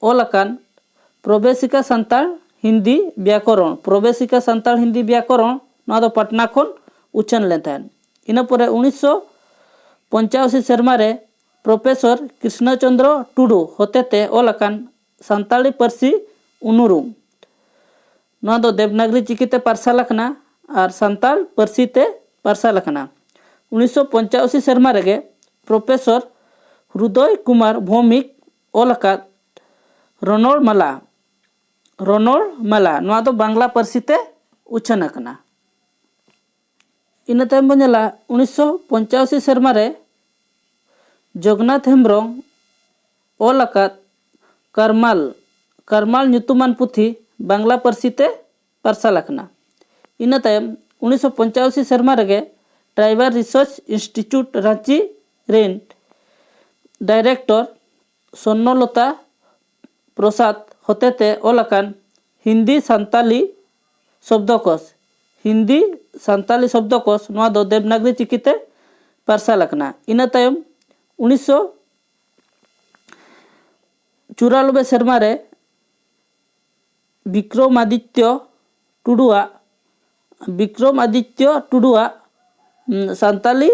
ᱚᱞ ᱟᱠᱟᱱ ᱯᱨᱚᱵᱮᱥᱤᱠᱟ ᱥᱟᱱᱛᱟᱲ ᱦᱤᱱᱫᱤ ᱵᱮᱭᱟᱠᱚᱨᱚᱱ ᱯᱨᱚᱵᱮᱥᱤᱠᱟ ᱥᱟᱱᱛᱟᱲ ᱦᱤᱱᱫᱤ ᱵᱮᱭᱟᱠᱚᱨᱚᱱ ᱱᱚᱣᱟ ᱫᱚ ᱯᱟᱴᱱᱟ ᱠᱷᱚᱱ ᱩᱪᱷᱟᱹᱱ ᱞᱮᱱ ᱛᱟᱦᱮᱸᱫ᱾ ᱤᱱᱟᱹ ᱯᱚᱨᱮ ᱩᱱᱤᱥᱥᱚ ᱯᱚᱧᱪᱟᱥᱤ ᱥᱮᱨᱢᱟ ᱨᱮ ᱯᱨᱚᱯᱷᱮᱥᱚᱨ ᱠᱨᱤᱥᱱᱚ ᱪᱚᱸᱫᱽᱨᱚ ᱴᱩᱰᱩ ᱦᱚᱛᱮᱛᱮ ᱚᱞ ᱟᱠᱟᱱ ᱥᱟᱱᱛᱟᱲᱤ ᱯᱟᱹᱨᱥᱤ ᱩᱱᱩᱨᱩᱢ ᱱᱚᱣᱟ ᱫᱚ ᱫᱮᱵᱽᱱᱟᱜᱽᱨᱤ ᱪᱤᱠᱤᱛᱮ ᱯᱟᱨᱥᱟᱞ ᱟᱠᱟᱱᱟ ᱟᱨ ᱥᱟᱱᱛᱟᱲ ᱯᱟᱹᱨᱥᱤ ᱛᱮ ᱯᱟᱨᱥᱟᱞ ᱟᱠᱟᱱᱟ᱾ ᱩᱱᱤᱥᱥᱚ ᱯᱚᱧᱪᱟᱥᱤ ᱥᱮᱨᱢᱟ ᱨᱮᱜᱮ ᱯᱨᱚᱯᱷᱮᱥᱚᱨ ᱦᱨᱩᱫᱚᱭ ᱠᱩᱢᱟᱨ ᱵᱷᱳᱣᱢᱤᱠ ᱚᱞ ᱟᱠᱟᱫ ᱨᱚᱱᱚᱲ ᱢᱟᱞᱟ ᱨᱚᱱᱚᱲ ᱢᱟᱞᱟ ᱱᱚᱣᱟ ᱫᱚ ᱵᱟᱝᱞᱟ ᱯᱟᱹᱨᱥᱤ ᱛᱮ ᱩᱪᱷᱟᱹᱱ ᱟᱠᱟᱱᱟ᱾ ᱤᱱᱟᱹ ᱛᱟᱭᱚᱢ ᱵᱚᱱ ᱧᱮᱞᱟ ᱩᱱᱤᱥᱥᱚ ᱯᱚᱧᱪᱟᱥᱤ ᱥᱮᱨᱢᱟ ᱨᱮ ᱡᱚᱜᱚᱱᱱᱟᱛᱷ ᱦᱮᱢᱵᱨᱚᱢ ᱚᱞ ᱟᱠᱟᱫ ᱠᱟᱨᱢᱟᱞ ᱠᱟᱨᱢᱟᱞ ᱧᱩᱛᱩᱢᱟᱱ ᱯᱩᱛᱷᱤ ᱵᱟᱝᱞᱟ ᱯᱟᱹᱨᱥᱤ ᱛᱮ ᱯᱟᱨᱥᱟᱞ ᱟᱠᱟᱱᱟ᱾ ᱤᱱᱟᱹ ᱛᱟᱭᱚᱢ ᱩᱱᱤᱥᱥᱚ ᱯᱚᱧᱪᱟᱥᱤ ᱥᱮᱨᱢᱟ ᱨᱮᱜᱮ ᱴᱨᱟᱭᱵᱟᱞ ᱨᱤᱥᱟᱨᱪ ᱤᱱᱥᱴᱤᱴᱭᱩᱴ ᱨᱟᱸᱪᱤ ᱨᱮᱱ ᱰᱟᱭᱨᱮᱠᱴᱚᱨ ᱥᱚᱨᱱᱚᱞᱚᱛᱟ ᱯᱨᱚᱥᱟᱫᱽ ᱦᱚᱛᱮᱛᱮ ᱚᱞ ᱟᱠᱟᱱ ᱦᱤᱱᱫᱤ ᱥᱟᱱᱛᱟᱞᱤ ᱥᱚᱵᱫᱚᱠᱳᱥ ᱦᱤᱱᱫᱤ ᱥᱟᱱᱛᱟᱞᱤ ᱥᱚᱵᱫᱚᱠᱳᱥ ᱱᱚᱣᱟ ᱫᱚ ᱫᱮᱵᱽᱱᱟᱜᱽᱨᱤ ᱪᱤᱠᱤᱛᱮ ᱯᱟᱨᱥᱟᱞ ᱟᱠᱟᱱᱟ᱾ ᱤᱱᱟᱹ ᱛᱟᱭᱚᱢ ᱩᱱᱤᱥᱥᱚ ᱪᱩᱨᱟᱱᱚᱵᱵᱳᱭ ᱥᱮᱨᱢᱟ ᱨᱮ ᱵᱤᱠᱨᱚᱢᱟᱫᱤᱛᱭᱚ ᱴᱩᱰᱩᱣᱟᱜ ᱵᱤᱠᱨᱚᱢᱟᱫᱤᱛᱭᱚ ᱴᱩᱰᱩᱣᱟᱜ ᱩᱸ, ᱥᱟᱱᱛᱟᱞᱤ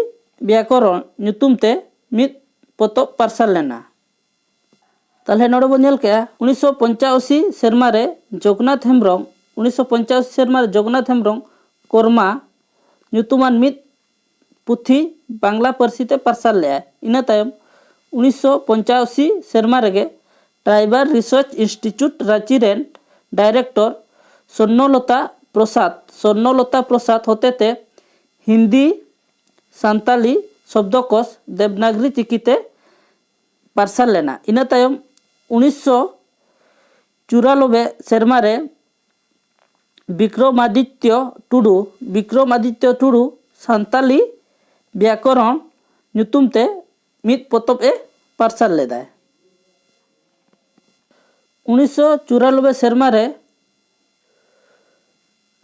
ᱵᱮᱭᱟᱠᱚᱨᱚᱱ ᱧᱩᱛᱩᱢ ᱛᱮ ᱢᱤᱫ ᱯᱚᱛᱚᱵ ᱯᱟᱨᱥᱟᱞ ᱞᱮᱱᱟ᱾ ᱛᱟᱦᱞᱮ ᱱᱚᱰᱮ ᱵᱚᱱ ᱧᱮᱞ ᱠᱮᱜᱼᱟ ᱩᱱᱤᱥᱥᱚ ᱯᱚᱧᱪᱟᱥᱤ ᱥᱮᱨᱢᱟ ᱨᱮ ᱡᱚᱜᱚᱱᱱᱟᱛᱷ ᱦᱮᱢᱵᱨᱚᱢ ᱩᱱᱤᱥᱥᱚ ᱯᱚᱧᱪᱟᱥᱤ ᱥᱮᱨᱢᱟ ᱨᱮ ᱡᱚᱜᱚᱱᱱᱟᱛᱷ ᱦᱮᱢᱵᱨᱚᱢ ᱠᱚᱨᱢᱟ ᱧᱩᱛᱩᱢᱟᱱ ᱢᱤᱫ ᱯᱩᱛᱷᱤ ᱵᱟᱝᱞᱟ ᱯᱟᱹᱨᱥᱤ ᱛᱮ ᱯᱟᱨᱥᱟᱞ ᱞᱮᱫᱼᱟᱭ᱾ ᱤᱱᱟᱹ ᱛᱟᱭᱚᱢ ᱩᱱᱤᱥᱥᱚ ᱯᱚᱧᱪᱟᱥᱤ ᱥᱮᱨᱢᱟ ᱨᱮᱜᱮ ᱴᱨᱟᱭᱵᱟᱞ ᱨᱤᱥᱟᱨᱪ ᱤᱱᱥᱴᱤᱴᱭᱩᱴ ᱨᱟᱸᱪᱤ ᱨᱮᱱ ᱰᱟᱭᱨᱮᱠᱴᱚᱨ ᱥᱚᱨᱱᱚᱞᱚᱛᱟ ᱯᱨᱚᱥᱟᱫᱽ, ᱥᱚᱨᱱᱚᱞᱚᱛᱟ ᱯᱨᱚᱥᱟᱫᱽ ᱦᱚᱛᱮᱛᱮ ᱦᱤᱱᱫᱤ, ᱥᱟᱱᱛᱟᱞᱤ ᱥᱚᱵᱫᱚᱠᱳᱥ ᱫᱮᱵᱽᱱᱟᱜᱽᱨᱤ ᱪᱤᱠᱤᱛᱮ ᱯᱟᱨᱥᱟᱞ ᱞᱮᱱᱟ᱾ ᱤᱱᱟᱹ ᱛᱟᱭᱚᱢ ᱩᱱᱤᱥᱥᱚ ᱪᱩᱨᱟᱱᱚᱵᱵᱳᱭ ᱥᱮᱨᱢᱟ ᱨᱮ ᱵᱤᱠᱨᱚᱢᱟᱫᱤᱛᱭᱚ ᱴᱩᱰᱩ, ᱵᱤᱠᱨᱚᱢᱟᱫᱤᱛᱭᱚ ᱴᱩᱰᱩ ᱥᱟᱱᱛᱟᱞᱤ ᱵᱮᱭᱟᱠᱚᱨᱚᱱ ᱧᱩᱛᱩᱢ ᱛᱮ ᱢᱤᱫ ᱯᱚᱛᱚᱵ ᱮ ᱯᱟᱨᱥᱟᱞ ᱞᱮᱫᱟᱭ᱾ ᱩᱱᱤᱥᱥᱚ ᱪᱩᱨᱟᱱᱚᱵᱵᱳᱭ ᱥᱮᱨᱢᱟ ᱨᱮ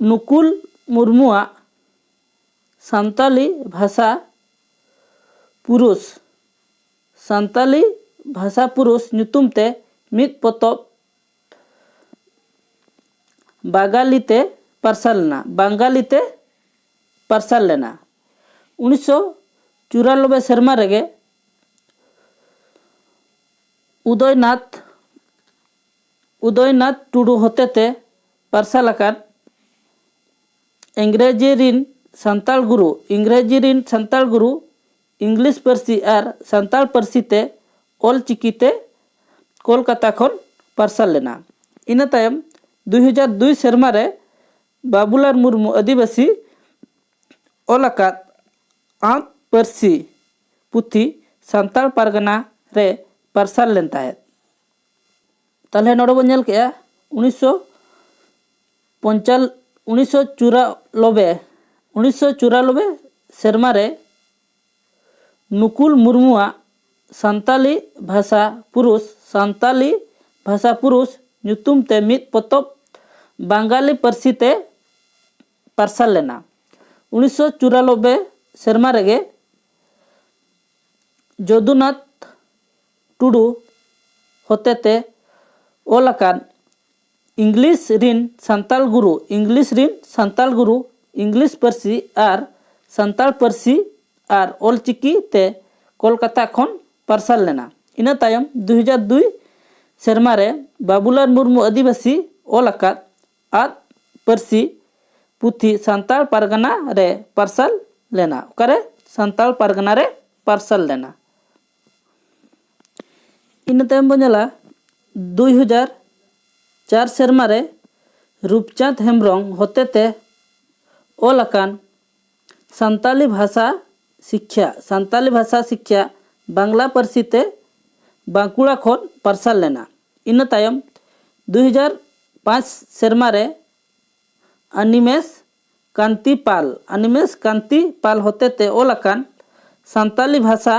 ᱱᱩᱠᱩᱞ ᱢᱩᱨᱢᱩᱣᱟᱜ ᱥᱟᱱᱛᱟᱞᱤ ᱵᱷᱟᱥᱟ ᱯᱩᱨᱩᱥ, ᱥᱟᱱᱛᱟᱞᱤ ᱵᱷᱟᱥᱟ ᱯᱩᱨᱩᱥ ᱧᱩᱛᱩᱢ ᱛᱮ ᱢᱤᱫ ᱯᱚᱛᱚᱵ ᱵᱟᱝᱜᱟᱞᱤ ᱛᱮ ᱯᱟᱨᱥᱟᱞ ᱞᱮᱱᱟ, ᱵᱟᱝᱜᱟᱞᱤ ᱛᱮ ᱯᱟᱨᱥᱟᱞ ᱞᱮᱱᱟ᱾ ᱩᱱᱤᱥᱥᱚ ᱪᱩᱨᱟᱱᱚᱵᱵᱳᱭ ᱥᱮᱨᱢᱟ ᱨᱮᱜᱮ ᱩᱫᱚᱭᱱᱟᱛᱷ, ᱩᱫᱚᱭᱱᱟᱛᱷ ᱴᱩᱰᱩ ᱦᱚᱛᱮᱛᱮ ᱯᱟᱨᱥᱟᱞ ᱟᱠᱟᱱ ᱤᱝᱨᱮᱡᱤ ᱨᱤᱱ ᱥᱟᱱᱛᱟᱲ ᱜᱩᱨᱩ, ᱤᱝᱨᱮᱡᱤ ᱨᱤᱱ ᱥᱟᱱᱛᱟᱲ ᱜᱩᱨᱩ, ᱤᱝᱞᱤᱥ ᱯᱟᱹᱨᱥᱤ ᱟᱨ ᱥᱟᱱᱛᱟᱲ ᱯᱟᱹᱨᱥᱤ ᱛᱮ ᱚᱞ ᱪᱤᱠᱤ ᱛᱮ ᱠᱳᱞᱠᱟᱛᱟ ᱠᱷᱚᱱ ᱯᱟᱨᱥᱟᱞ ᱞᱮᱱᱟ᱾ ᱤᱱᱟᱹ ᱛᱟᱭᱚᱢ ᱫᱩᱭ ᱦᱟᱡᱟᱨ ᱫᱩᱭ ᱥᱮᱨᱢᱟ ᱨᱮ ᱵᱟᱵᱩᱞᱟᱞ ᱢᱩᱨᱢᱩ ᱟᱹᱫᱤᱵᱟᱹᱥᱤ ᱚᱞ ᱟᱠᱟᱫ ᱟᱸᱫ ᱯᱟᱹᱨᱥᱤ ᱯᱩᱛᱷᱤ ᱥᱟᱱᱛᱟᱲ ᱯᱟᱨᱜᱟᱱᱟ ᱨᱮ ᱯᱟᱨᱥᱟᱞ ᱞᱮᱱ ᱛᱟᱦᱮᱸᱫ᱾ ᱛᱟᱦᱚᱞᱮ ᱱᱚᱰᱮ ᱵᱚᱱ ᱧᱮᱞ ᱠᱮᱜᱼᱟ ᱩᱱᱤᱥᱥᱚ ᱯᱚᱧᱪᱟᱞ ᱩᱱᱤᱥᱥᱚ ᱪᱩᱨᱟᱱᱚᱵᱵᱳᱭ ᱩᱱᱤᱥᱥᱚ ᱪᱩᱨᱟᱱᱚᱵᱵᱳᱭ ᱥᱮᱨᱢᱟ ᱨᱮ ᱱᱩᱠᱩᱞ ᱢᱩᱨᱢᱩᱣᱟᱜ ᱥᱟᱱᱛᱟᱞᱤ ᱵᱷᱟᱥᱟ ᱯᱩᱨᱩᱥ, ᱥᱟᱱᱛᱟᱞᱤ ᱵᱷᱟᱥᱟ ᱯᱩᱨᱩᱥ ᱧᱩᱛᱩᱢ ᱛᱮ ᱢᱤᱫ ᱯᱚᱛᱚᱵ ᱵᱟᱝᱜᱟᱞᱤ ᱯᱟᱹᱨᱥᱤ ᱛᱮ ᱯᱟᱨᱥᱟᱞ ᱞᱮᱱᱟ᱾ ᱩᱱᱤᱥᱥᱚ ᱪᱩᱨᱟᱱᱚᱵᱵᱳᱭ ᱥᱮᱨᱢᱟ ᱨᱮᱜᱮ ᱡᱚᱫᱩᱱᱟᱛᱷ ᱴᱩᱰᱩ ᱦᱚᱛᱮᱛᱮ ᱚᱞ ᱟᱠᱟᱱ ᱤᱝᱞᱤᱥ ᱨᱤᱱ ᱥᱟᱱᱛᱟᱲ ᱜᱩᱨᱩ, ᱤᱝᱞᱤᱥ ᱨᱤᱱ ᱥᱟᱱᱛᱟᱲ ᱜᱩᱨᱩ, ᱤᱝᱞᱤᱥ ᱯᱟᱹᱨᱥᱤ ᱟᱨ ᱥᱟᱱᱛᱟᱲ ᱯᱟᱹᱨᱥᱤ ᱟᱨ ᱚᱞᱪᱤᱠᱤ ᱛᱮ ᱠᱳᱞᱠᱟᱛᱟ ᱠᱷᱚᱱ ᱯᱟᱨᱥᱟᱞ ᱞᱮᱱᱟ᱾ ᱤᱱᱟᱹ ᱛᱟᱭᱚᱢ ᱫᱩᱭ ᱦᱟᱡᱟᱨ ᱫᱩᱭ ᱥᱮᱨᱢᱟ ᱨᱮ ᱵᱟᱵᱩᱞᱟᱞ ᱢᱩᱨᱢᱩ ᱟᱹᱫᱤᱵᱟᱹᱥᱤ ᱚᱞ ᱟᱠᱟᱫ ᱟᱫ ᱯᱟᱹᱨᱥᱤ ᱯᱩᱛᱷᱤ ᱥᱟᱱᱛᱟᱲ ᱯᱟᱨᱜᱟᱱᱟ ᱨᱮ ᱯᱟᱨᱥᱟᱞ ᱞᱮᱱᱟ᱾ ᱚᱠᱟᱨᱮ? ᱥᱟᱱᱛᱟᱲ ᱯᱟᱨᱜᱟᱱᱟ ᱨᱮ ᱯᱟᱨᱥᱟᱞ ᱞᱮᱱᱟ᱾ ᱤᱱᱟᱹ ᱛᱟᱭᱚᱢ ᱵᱚᱱ ᱧᱮᱞᱟ, ᱫᱩᱭ ᱦᱟᱡᱟᱨ ᱪᱟᱨ ᱥᱮᱨᱢᱟ ᱨᱮ ᱨᱩᱯᱪᱟᱸᱫᱽ ᱦᱮᱢᱵᱨᱚᱢ ᱦᱚᱛᱮᱛᱮ ᱚᱞ ᱟᱠᱟᱱ ᱥᱟᱱᱛᱟᱞᱤ ᱵᱷᱟᱥᱟ ᱥᱤᱠᱠᱷᱟ, ᱥᱟᱱᱛᱟᱞᱤ ᱵᱷᱟᱥᱟ ᱥᱤᱠᱠᱷᱟ ᱵᱟᱝᱞᱟ ᱯᱟᱹᱨᱥᱤ ᱛᱮ ᱵᱟᱸᱠᱩᱲᱟ ᱠᱷᱚᱱ ᱯᱟᱨᱥᱟᱞ ᱞᱮᱱᱟ᱾ ᱤᱱᱟᱹ ᱛᱟᱭᱚᱢ ᱫᱩᱭ ᱦᱟᱡᱟᱨ ᱯᱟᱸᱪ ᱥᱮᱨᱢᱟ ᱨᱮ ᱟᱱᱤᱢᱮᱥ ᱠᱟᱱᱛᱤ ᱯᱟᱞ, ᱟᱱᱤᱢᱮᱥ ᱠᱟᱱᱛᱤ ᱯᱟᱞ ᱦᱚᱛᱮᱛᱮ ᱚᱞ ᱟᱠᱟᱱ ᱥᱟᱱᱛᱟᱞᱤ ᱵᱷᱟᱥᱟ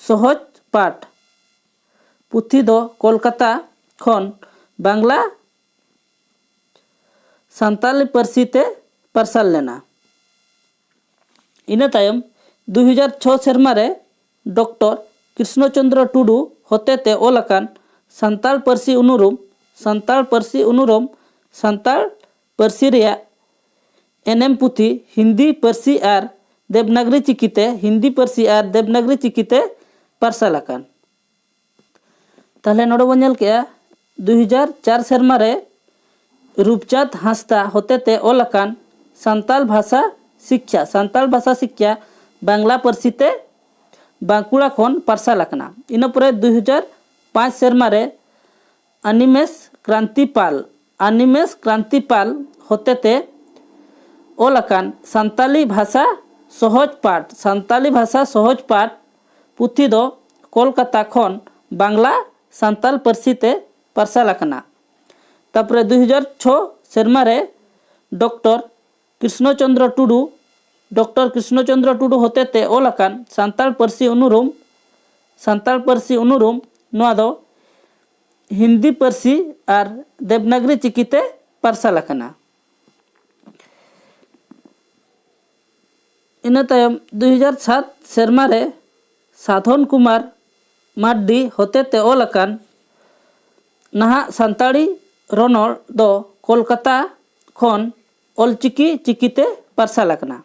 ᱥᱚᱦᱚᱡᱽ ᱯᱟᱴᱷ ᱯᱩᱛᱷᱤ ᱫᱚ ᱠᱳᱞᱠᱟᱛᱟ ᱠᱷᱚᱱ ᱵᱟᱝᱞᱟ ᱥᱟᱱᱛᱟᱞᱤ ᱯᱟᱹᱨᱥᱤ ᱛᱮ ᱯᱟᱨᱥᱟᱞ ᱞᱮᱱᱟ᱾ ᱤᱱᱟᱹ ᱛᱟᱭᱚᱢ ᱫᱩᱭ ᱦᱟᱡᱟᱨ ᱪᱷᱚ ᱥᱮᱨᱢᱟ ᱨᱮ ᱰᱚᱠᱴᱚᱨ ᱠᱨᱤᱥᱱᱚ ᱪᱚᱸᱫᱽᱨᱚ ᱴᱩᱰᱩ ᱦᱚᱛᱮᱛᱮ ᱚᱞ ᱟᱠᱟᱱ ᱥᱟᱱᱛᱟᱲ ᱯᱟᱹᱨᱥᱤ ᱩᱱᱩᱨᱩᱢ, ᱥᱟᱱᱛᱟᱲ ᱯᱟᱹᱨᱥᱤ ᱩᱱᱩᱨᱩᱢ, ᱥᱟᱱᱛᱟᱲ ᱯᱟᱹᱨᱥᱤ ᱨᱮᱭᱟᱜ ᱮᱱᱮᱢ ᱯᱩᱛᱷᱤ ᱦᱤᱱᱫᱤ ᱯᱟᱹᱨᱥᱤ ᱟᱨ ᱫᱮᱵᱽᱱᱟᱜᱽᱨᱤ ᱪᱤᱠᱤᱛᱮ, ᱦᱤᱱᱫᱤ ᱯᱟᱹᱨᱥᱤ ᱟᱨ ᱫᱮᱵᱽᱱᱟᱜᱽᱨᱤ ᱪᱤᱠᱤᱛᱮ ᱯᱟᱨᱥᱟᱞ ᱟᱠᱟᱱ᱾ ᱛᱟᱦᱚᱞᱮ ᱱᱚᱰᱮ ᱵᱚᱱ ᱧᱮᱞ ᱠᱮᱜᱼᱟ, ᱫᱩᱭ ᱦᱟᱡᱟᱨ ᱪᱟᱨ ᱥᱮᱨᱢᱟ ᱨᱮ ᱨᱩᱯᱪᱟᱸᱫᱽ ᱦᱟᱸᱥᱫᱟ ᱦᱚᱛᱮᱛᱮ ᱚᱞ ᱟᱠᱟᱱ ᱥᱟᱱᱛᱟᱲ ᱵᱷᱟᱥᱟ ᱥᱤᱠᱠᱷᱟ, ᱥᱟᱱᱛᱟᱲ ᱵᱷᱟᱥᱟ ᱥᱤᱠᱠᱷᱟ ᱵᱟᱝᱞᱟ ᱯᱟᱹᱨᱥᱤ ᱛᱮ ᱵᱟᱸᱠᱩᱲᱟ ᱠᱷᱚᱱ ᱯᱟᱨᱥᱟᱞ ᱟᱠᱟᱱᱟ᱾ ᱤᱱᱟᱹ ᱯᱚᱨᱮ ᱫᱩᱭ ᱦᱟᱡᱟᱨ ᱯᱟᱸᱪ ᱥᱮᱨᱢᱟ ᱨᱮ ᱟᱱᱤᱢᱮᱥ ᱠᱨᱟᱱᱛᱤᱯᱟᱞ, ᱟᱱᱤᱢᱮᱥ ᱠᱨᱟᱱᱛᱤᱯᱟᱞ ᱦᱚᱛᱮᱛᱮ ᱚᱞ ᱟᱠᱟᱱ ᱥᱟᱱᱛᱟᱞᱤ ᱵᱷᱟᱥᱟ ᱥᱚᱦᱚᱡᱽ ᱯᱟᱴᱷ, ᱥᱟᱱᱛᱟᱞᱤ ᱵᱷᱟᱥᱟ ᱥᱚᱦᱚᱡᱽ ᱯᱟᱴᱷ ᱯᱩᱛᱷᱤ ᱫᱚ ᱠᱳᱞᱠᱟᱛᱟ ᱠᱷᱚᱱ ᱵᱟᱝᱞᱟ ᱥᱟᱱᱛᱟᱞ ᱯᱟᱹᱨᱥᱤ ᱛᱮ ᱯᱟᱨᱥᱟᱞ ᱟᱠᱟᱱᱟ᱾ ᱛᱟᱨᱯᱚᱨᱮ ᱫᱩᱭ ᱦᱟᱡᱟᱨ ᱪᱷᱚ ᱥᱮᱨᱢᱟ ᱨᱮ ᱰᱚᱠᱴᱚᱨ ᱠᱨᱤᱥᱱᱚ ᱪᱚᱸᱫᱽᱨᱚ ᱴᱩᱰᱩ, ᱰᱚᱠᱴᱚᱨ ᱠᱨᱤᱥᱱᱚ ᱪᱚᱸᱫᱽᱨᱚ ᱴᱩᱰᱩ ᱦᱚᱛᱮᱛᱮ ᱚᱞ ᱟᱠᱟᱱ ᱥᱟᱱᱛᱟᱲ ᱯᱟᱹᱨᱥᱤ ᱩᱱᱩᱨᱩᱢ, ᱥᱟᱱᱛᱟᱲ ᱯᱟᱹᱨᱥᱤ ᱩᱱᱩᱨᱩᱢ, ᱱᱚᱣᱟ ᱫᱚ ᱦᱤᱱᱫᱤ ᱯᱟᱹᱨᱥᱤ ᱟᱨ ᱫᱮᱵᱽᱱᱟᱜᱽᱨᱤ ᱪᱤᱠᱤᱛᱮ ᱯᱟᱨᱥᱟᱞ ᱟᱠᱟᱱᱟ᱾ ᱤᱱᱟᱹ ᱛᱟᱭᱚᱢ ᱫᱩᱭ ᱦᱟᱡᱟᱨ ᱥᱟᱛ ᱥᱮᱨᱢᱟ ᱨᱮ ᱥᱟᱫᱷᱚᱱ ᱠᱩᱢᱟᱨ ᱢᱟᱨᱰᱤ ᱦᱚᱛᱮᱛᱮ ᱚᱞ ᱟᱠᱟᱱ ᱱᱟᱦᱟᱜ ᱥᱟᱱᱛᱟᱲᱤ ᱨᱚᱱᱚᱲ ᱫᱚ ᱠᱳᱞᱠᱟᱛᱟ ᱠᱷᱚᱱ ᱚᱞᱪᱤᱠᱤ ᱪᱤᱠᱤᱛᱮ ᱯᱟᱨᱥᱟᱞ ᱟᱠᱟᱱᱟ᱾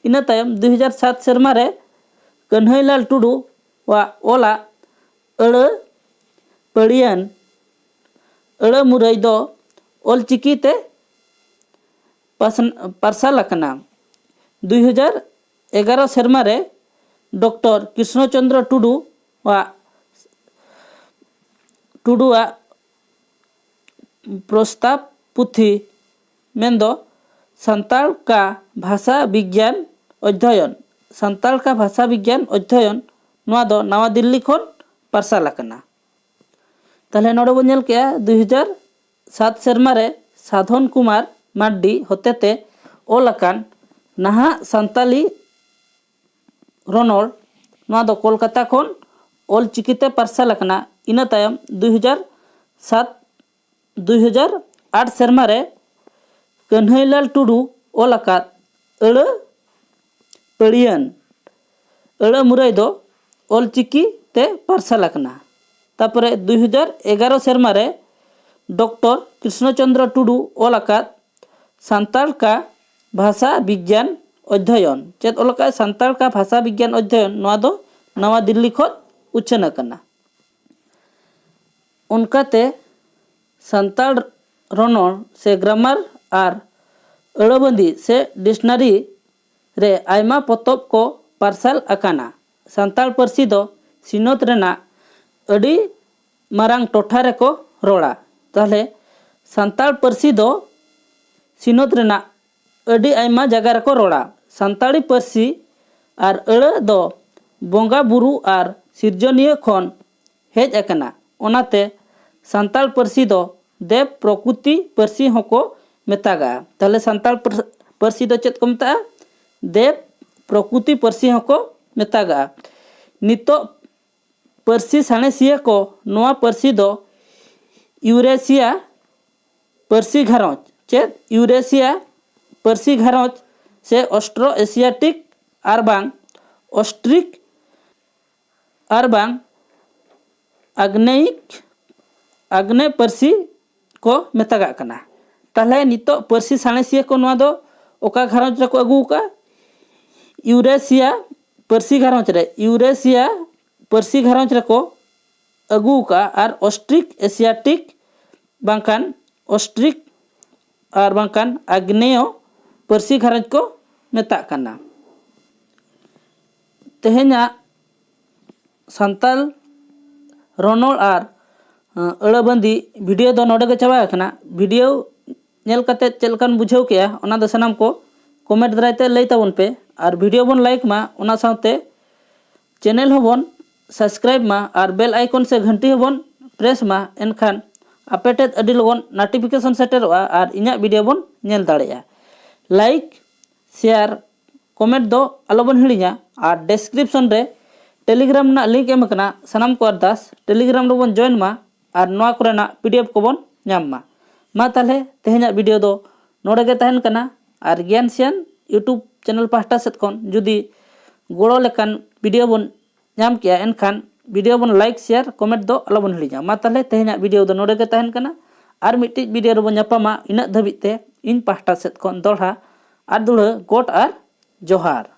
ᱤᱱᱟᱹ ᱛᱟᱭᱚᱢ ᱫᱩᱭ ᱦᱟᱡᱟᱨ ᱥᱟᱛ ᱥᱮᱨᱢᱟ ᱨᱮ ᱠᱟᱹᱱᱦᱟᱹᱭᱞᱟᱞ ᱴᱩᱰᱩ ᱣᱟᱜ ᱚᱞᱟᱜ ᱟᱹᱲᱟᱹ ᱯᱟᱹᱲᱤᱭᱟᱹᱱ ᱟᱹᱲᱟᱹ ᱢᱩᱨᱟᱹᱭ ᱫᱚ ᱚᱞᱪᱤᱠᱤ ᱛᱮ ᱯᱟᱥᱱ- ᱯᱟᱨᱥᱟᱞ ᱟᱠᱟᱱᱟ᱾ ᱫᱩᱭ ᱦᱟᱡᱟᱨ ᱮᱜᱟᱨᱚ ᱥᱮᱨᱢᱟ ᱨᱮ ᱰᱚᱠᱴᱚᱨ ᱠᱨᱤᱥᱱᱚ ᱪᱚᱸᱫᱽᱨᱚ ᱴᱩᱰᱩ ᱟᱜ ᱴᱩᱰᱩᱣᱟᱜ ᱯᱨᱚᱥᱛᱟᱵ ᱯᱩᱛᱷᱤ ᱢᱮᱱᱫᱚ ᱥᱟᱱᱛᱟᱲ ᱠᱟ ᱵᱷᱟᱥᱟ ᱵᱤᱜᱽᱭᱟᱱ ᱚᱫᱽᱫᱷᱚᱭᱚᱱ, ᱥᱟᱱᱛᱟᱲ ᱠᱟ ᱵᱷᱟᱥᱟ ᱵᱤᱜᱽᱭᱟᱱ ᱚᱫᱽᱫᱷᱚᱭᱚᱱ, ᱱᱚᱣᱟ ᱫᱚ ᱱᱟᱣᱟ ᱫᱤᱞᱞᱤ ᱠᱷᱚᱱ ᱯᱟᱨᱥᱟᱞ ᱟᱠᱟᱱᱟ᱾ ᱛᱟᱦᱚᱞᱮ ᱱᱚᱰᱮ ᱵᱚᱱ ᱧᱮᱞ ᱠᱮᱜᱼᱟ, ᱫᱩᱭ ᱦᱟᱡᱟᱨ ᱥᱟᱛ ᱥᱮᱨᱢᱟ ᱨᱮ ᱥᱟᱫᱷᱚᱱ ᱠᱩᱢᱟᱨ ᱢᱟᱨᱰᱤ ᱦᱚᱛᱮᱛᱮ ᱚᱞ ᱟᱠᱟᱱ ᱱᱟᱦᱟᱜ ᱥᱟᱱᱛᱟᱞᱤ ᱨᱚᱱᱚᱲ, ᱱᱚᱣᱟ ᱫᱚ ᱠᱳᱞᱠᱟᱛᱟ ᱠᱷᱚᱱ ᱚᱞ ᱪᱤᱠᱤᱛᱮ ᱯᱟᱨᱥᱟᱞ ᱟᱠᱟᱱᱟ᱾ ᱤᱱᱟᱹ ᱛᱟᱭᱚᱢ ᱫᱩᱭ ᱦᱟᱡᱟᱨ ᱥᱟᱛ, ᱫᱩᱭ ᱦᱟᱡᱟᱨ ᱟᱴ ᱥᱮᱨᱢᱟ ᱨᱮ ᱠᱟᱹᱱᱦᱟᱹᱭᱞᱟᱞ ᱴᱩᱰᱩ ᱚᱞ ᱟᱠᱟᱫ ᱟᱹᱲᱟᱹ ᱯᱟᱹᱲᱤᱭᱟᱹᱱ, ᱟᱹᱲᱟᱹ ᱢᱩᱨᱟᱹᱭ ᱫᱚ ᱚᱞ ᱪᱤᱠᱤ ᱛᱮ ᱯᱟᱨᱥᱟᱞ ᱟᱠᱟᱱᱟ᱾ ᱛᱟᱨᱯᱚᱨᱮ ᱫᱩᱭ ᱦᱟᱡᱟᱨ ᱮᱜᱟᱨᱚ ᱥᱮᱨᱢᱟ ᱨᱮ ᱰᱚᱠᱴᱚᱨ ᱠᱨᱤᱥᱱᱚ ᱪᱚᱸᱫᱽᱨᱚ ᱴᱩᱰᱩ ᱚᱞ ᱟᱠᱟᱫ ᱥᱟᱱᱛᱟᱲ ᱠᱟ ᱵᱷᱟᱥᱟ ᱵᱤᱜᱽᱭᱟᱱ ᱚᱫᱽᱫᱷᱚᱭᱚᱱ, ᱪᱮᱫ ᱚᱞ ᱟᱠᱟᱫ ᱥᱟᱱᱛᱟᱲ ᱠᱟ ᱵᱷᱟᱥᱟ ᱵᱤᱜᱽᱭᱟᱱ ᱚᱫᱽᱫᱷᱚᱭᱚᱱ, ᱱᱚᱣᱟ ᱫᱚ ᱱᱟᱣᱟ ᱫᱤᱞᱞᱤ ᱠᱷᱚᱱ ᱩᱪᱷᱟᱹᱱ ᱟᱠᱟᱱᱟ᱾ ᱚᱱᱠᱟᱛᱮ ᱥᱟᱱᱛᱟᱲ ᱨᱚᱱᱚᱲ ᱥᱮ ᱜᱨᱟᱢᱟᱨ ᱟᱨ ᱟᱹᱲᱟᱹᱵᱟᱸᱫᱤ ᱥᱮ ᱰᱤᱠᱥᱱᱟᱨᱤ ᱨᱮ ᱟᱭᱢᱟ ᱯᱚᱛᱚᱵ ᱠᱚ ᱯᱟᱨᱥᱟᱞ ᱟᱠᱟᱱᱟ᱾ ᱥᱟᱱᱛᱟᱲ ᱯᱟᱹᱨᱥᱤ ᱫᱚ ᱥᱤᱧᱚᱛ ᱨᱮᱱᱟᱜ ᱟᱹᱰᱤ ᱢᱟᱨᱟᱝ ᱴᱚᱴᱷᱟ ᱨᱮᱠᱚ ᱨᱚᱲᱟ᱾ ᱛᱟᱦᱚᱞᱮ ᱥᱟᱱᱛᱟᱲ ᱯᱟᱹᱨᱥᱤ ᱫᱚ ᱥᱤᱧᱚᱛ ᱨᱮᱱᱟᱜ ᱟᱹᱰᱤ ᱟᱭᱢᱟ ᱡᱟᱭᱜᱟ ᱨᱮᱠᱚ ᱨᱚᱲᱟ᱾ ᱥᱟᱱᱛᱟᱲᱤ ᱯᱟᱹᱨᱥᱤ ᱟᱨ ᱟᱹᱲᱟᱹ ᱫᱚ ᱵᱚᱸᱜᱟ ᱵᱩᱨᱩ ᱟᱨ ᱥᱤᱨᱡᱚᱱᱤᱭᱟᱹ ᱠᱷᱚᱱ ᱦᱮᱡ ᱟᱠᱟᱱᱟ᱾ ᱚᱱᱟᱛᱮ ᱥᱟᱱᱛᱟᱲ ᱯᱟᱹᱨᱥᱤ ᱫᱚ ᱫᱮᱵᱽ ᱯᱨᱚᱠᱨᱤᱛᱤ ᱯᱟᱹᱨᱥᱤ ᱦᱚᱸᱠᱚ ᱢᱮᱛᱟᱜᱟᱜᱼᱟ᱾ ᱛᱟᱦᱚᱞᱮ ᱥᱟᱱᱛᱟᱲ ᱯᱟᱹᱨ- ᱯᱟᱹᱨᱥᱤ ᱫᱚ ᱪᱮᱫ ᱠᱚ ᱢᱮᱛᱟᱜᱼᱟ? ᱫᱮᱵᱽ ᱯᱨᱚᱠᱨᱤᱛᱤ ᱯᱟᱹᱨᱥᱤ ᱦᱚᱸᱠᱚ ᱢᱮᱛᱟᱜᱟᱜᱼᱟ᱾ ᱱᱤᱛᱚᱜ ᱯᱟᱹᱨᱥᱤ ᱥᱟᱬᱮᱥᱤᱭᱟᱹ ᱠᱚ ᱱᱚᱣᱟ ᱯᱟᱹᱨᱥᱤ ᱫᱚ ᱤᱭᱩᱨᱮᱥᱤᱭᱟ ᱯᱟᱹᱨᱥᱤ ᱜᱷᱟᱨᱚᱸᱡᱽ, ᱪᱮᱫ ᱤᱭᱩᱨᱮᱥᱤᱭᱟ ᱯᱟᱹᱨᱥᱤ ᱜᱷᱟᱨᱚᱸᱡᱽ ᱥᱮ ᱚᱥᱴᱨᱳ ᱮᱥᱤᱭᱟᱴᱤᱠ ᱟᱨ ᱵᱟᱝ ᱚᱥᱴᱨᱤᱠ ᱟᱨ ᱵᱟᱝ ᱟᱜᱽᱱᱮᱭᱤᱠ, ᱟᱜᱽᱱᱮ ᱯᱟᱹᱨᱥᱤ ᱠᱚ ᱢᱮᱛᱟᱜᱟᱜ ᱠᱟᱱᱟ᱾ ᱛᱟᱦᱚᱞᱮ ᱱᱤᱛᱚᱜ ᱯᱟᱹᱨᱥᱤ ᱥᱟᱬᱮᱥᱤᱭᱟᱹ ᱠᱚ ᱱᱚᱣᱟ ᱫᱚ ᱚᱠᱟ ᱜᱷᱟᱨᱚᱸᱡᱽ ᱨᱮᱠᱚ ᱟᱹᱜᱩ ᱟᱠᱟᱫᱼᱟ? ᱤᱭᱩᱨᱮᱥᱤᱭᱟ ᱯᱟᱹᱨᱥᱤ ᱜᱷᱟᱨᱚᱸᱡᱽ ᱨᱮ, ᱤᱭᱩᱨᱮᱥᱤᱭᱟ ᱯᱟᱹᱨᱥᱤ ᱜᱷᱟᱨᱚᱸᱡᱽ ᱨᱮᱠᱚ ᱟᱹᱜᱩ ᱟᱠᱟᱫᱼᱟ᱾ ᱟᱨ ᱚᱥᱴᱨᱤᱠ ᱮᱥᱤᱭᱟᱴᱤᱠ ᱵᱟᱝᱠᱷᱟᱱ ᱚᱥᱴᱨᱤᱠ ᱟᱨ ᱵᱟᱝᱠᱷᱟᱱ ᱟᱜᱽᱱᱮᱭᱚ ᱯᱟᱹᱨᱥᱤ ᱜᱷᱟᱨᱚᱸᱡᱽ ᱠᱚ ᱢᱮᱛᱟᱜ ᱠᱟᱱᱟ᱾ ᱛᱮᱦᱮᱧᱟᱜ ᱥᱟᱱᱛᱟᱲ ᱨᱚᱱᱚᱲ ᱟᱨ ᱟᱹᱲᱟᱹ ᱵᱟᱸᱫᱤ ᱵᱷᱤᱰᱤᱭᱳ ᱫᱚ ᱱᱚᱰᱮ ᱜᱮ ᱪᱟᱵᱟ ᱟᱠᱟᱱᱟ᱾ ᱵᱷᱤᱰᱤᱭᱳ ᱧᱮᱞ ᱠᱟᱛᱮ ᱪᱮᱫ ᱞᱮᱠᱟᱱ ᱵᱩᱡᱷᱟᱹᱣ ᱠᱮᱜᱼᱟ, ᱚᱱᱟ ᱫᱚ ᱥᱟᱱᱟᱢ ᱠᱚ ᱠᱚᱢᱮᱱᱴ ᱫᱟᱨᱟᱭ ᱛᱮ ᱞᱟᱹᱭ ᱛᱟᱵᱚᱱ ᱯᱮ᱾ ᱟᱨ ᱵᱷᱤᱰᱤᱭᱳ ᱵᱚᱱ ᱞᱟᱭᱤᱠ ᱢᱟ, ᱚᱱᱟ ᱥᱟᱶᱛᱮ ᱪᱮᱱᱮᱞ ᱦᱚᱸᱵᱚᱱ ᱥᱟᱵᱥᱠᱨᱟᱭᱤᱵ ᱢᱟ ᱟᱨ ᱵᱮᱞ ᱟᱭᱠᱚᱱ ᱥᱮ ᱜᱷᱟᱱᱴᱤ ᱦᱚᱸᱵᱚᱱ ᱯᱨᱮᱥ ᱢᱟ᱾ ᱮᱱᱠᱷᱟᱱ ᱟᱯᱮ ᱴᱷᱮᱱ ᱟᱹᱰᱤ ᱞᱚᱜᱚᱱ ᱱᱳᱴᱤᱯᱷᱤᱠᱮᱥᱚᱱ ᱥᱮᱴᱮᱨᱚᱜᱼᱟ ᱟᱨ ᱤᱧᱟᱹᱜ ᱵᱷᱤᱰᱤᱭᱳ ᱵᱚᱱ ᱧᱮᱞ ᱫᱟᱲᱮᱭᱟᱜᱼᱟ᱾ ᱞᱟᱭᱤᱠ, ᱥᱮᱭᱟᱨ, ᱠᱚᱢᱮᱱᱴ ᱫᱚ ᱟᱞᱚᱵᱚᱱ ᱦᱤᱲᱤᱧᱟ᱾ ᱟᱨ ᱰᱮᱥᱠᱨᱤᱯᱥᱚᱱ ᱨᱮ ᱴᱮᱞᱤᱜᱨᱟᱢ ᱨᱮᱱᱟᱜ ᱞᱤᱝᱠ ᱮᱢ ᱟᱠᱟᱱᱟ, ᱥᱟᱱᱟᱢ ᱠᱚ ᱟᱨᱫᱟᱥ ᱴᱮᱞᱤᱜᱨᱟᱢ ᱨᱮᱵᱚᱱ ᱡᱚᱭᱮᱱ ᱢᱟ ᱟᱨ ᱱᱚᱣᱟ ᱠᱚᱨᱮᱱᱟᱜ ᱯᱤᱰᱤᱮᱯᱷ ᱠᱚᱵᱚᱱ ᱧᱟᱢ ᱢᱟ᱾ ᱢᱟ ᱛᱟᱦᱚᱞᱮ ᱛᱮᱦᱮᱧᱟᱜ ᱵᱷᱤᱰᱤᱭᱳ ᱫᱚ ᱱᱚᱰᱮ ᱜᱮ ᱛᱟᱦᱮᱱ ᱠᱟᱱᱟ᱾ ᱟᱨ ᱜᱮᱭᱟᱱ ᱥᱤᱭᱟᱱ ᱭᱩᱴᱩᱵᱽ ᱪᱮᱱᱮᱞ ᱯᱟᱦᱴᱟ ᱥᱮᱫ ᱠᱷᱚᱱ ᱡᱩᱫᱤ ᱜᱚᱲᱚ ᱞᱮᱠᱟᱱ ᱵᱷᱤᱰᱤᱭᱳ ᱵᱚᱱ ᱧᱟᱢ ᱠᱮᱜᱼᱟ, ᱮᱱᱠᱷᱟᱱ ᱵᱷᱤᱰᱤᱭᱳ ᱵᱚᱱ ᱞᱟᱭᱤᱠ, ᱥᱮᱭᱟᱨ, ᱠᱚᱢᱮᱱᱴ ᱫᱚ ᱟᱞᱚᱵᱚᱱ ᱦᱤᱲᱤᱧᱟ᱾ ᱢᱟ ᱛᱟᱦᱚᱞᱮ ᱛᱮᱦᱮᱧᱟᱜ ᱵᱷᱤᱰᱤᱭᱳ ᱫᱚ ᱱᱚᱰᱮ ᱜᱮ ᱛᱟᱦᱮᱱ ᱠᱟᱱᱟ᱾ ᱟᱨ ᱢᱤᱫᱴᱤᱡ ᱵᱷᱤᱰᱤᱭᱳ ᱨᱮᱵᱚᱱ ᱧᱟᱯᱟᱢᱟ᱾ ᱤᱱᱟᱹᱜ ᱫᱷᱟᱹᱵᱤᱡ ᱛᱮ ᱤᱧ ᱯᱟᱦᱴᱟ ᱥᱮᱫ ᱠᱷᱚᱱ ᱫᱚᱦᱲᱟ ᱟᱨ ᱫᱩᱲᱦᱟᱹ ᱜᱚᱰ ᱟᱨ ᱡᱚᱦᱟᱨ᱾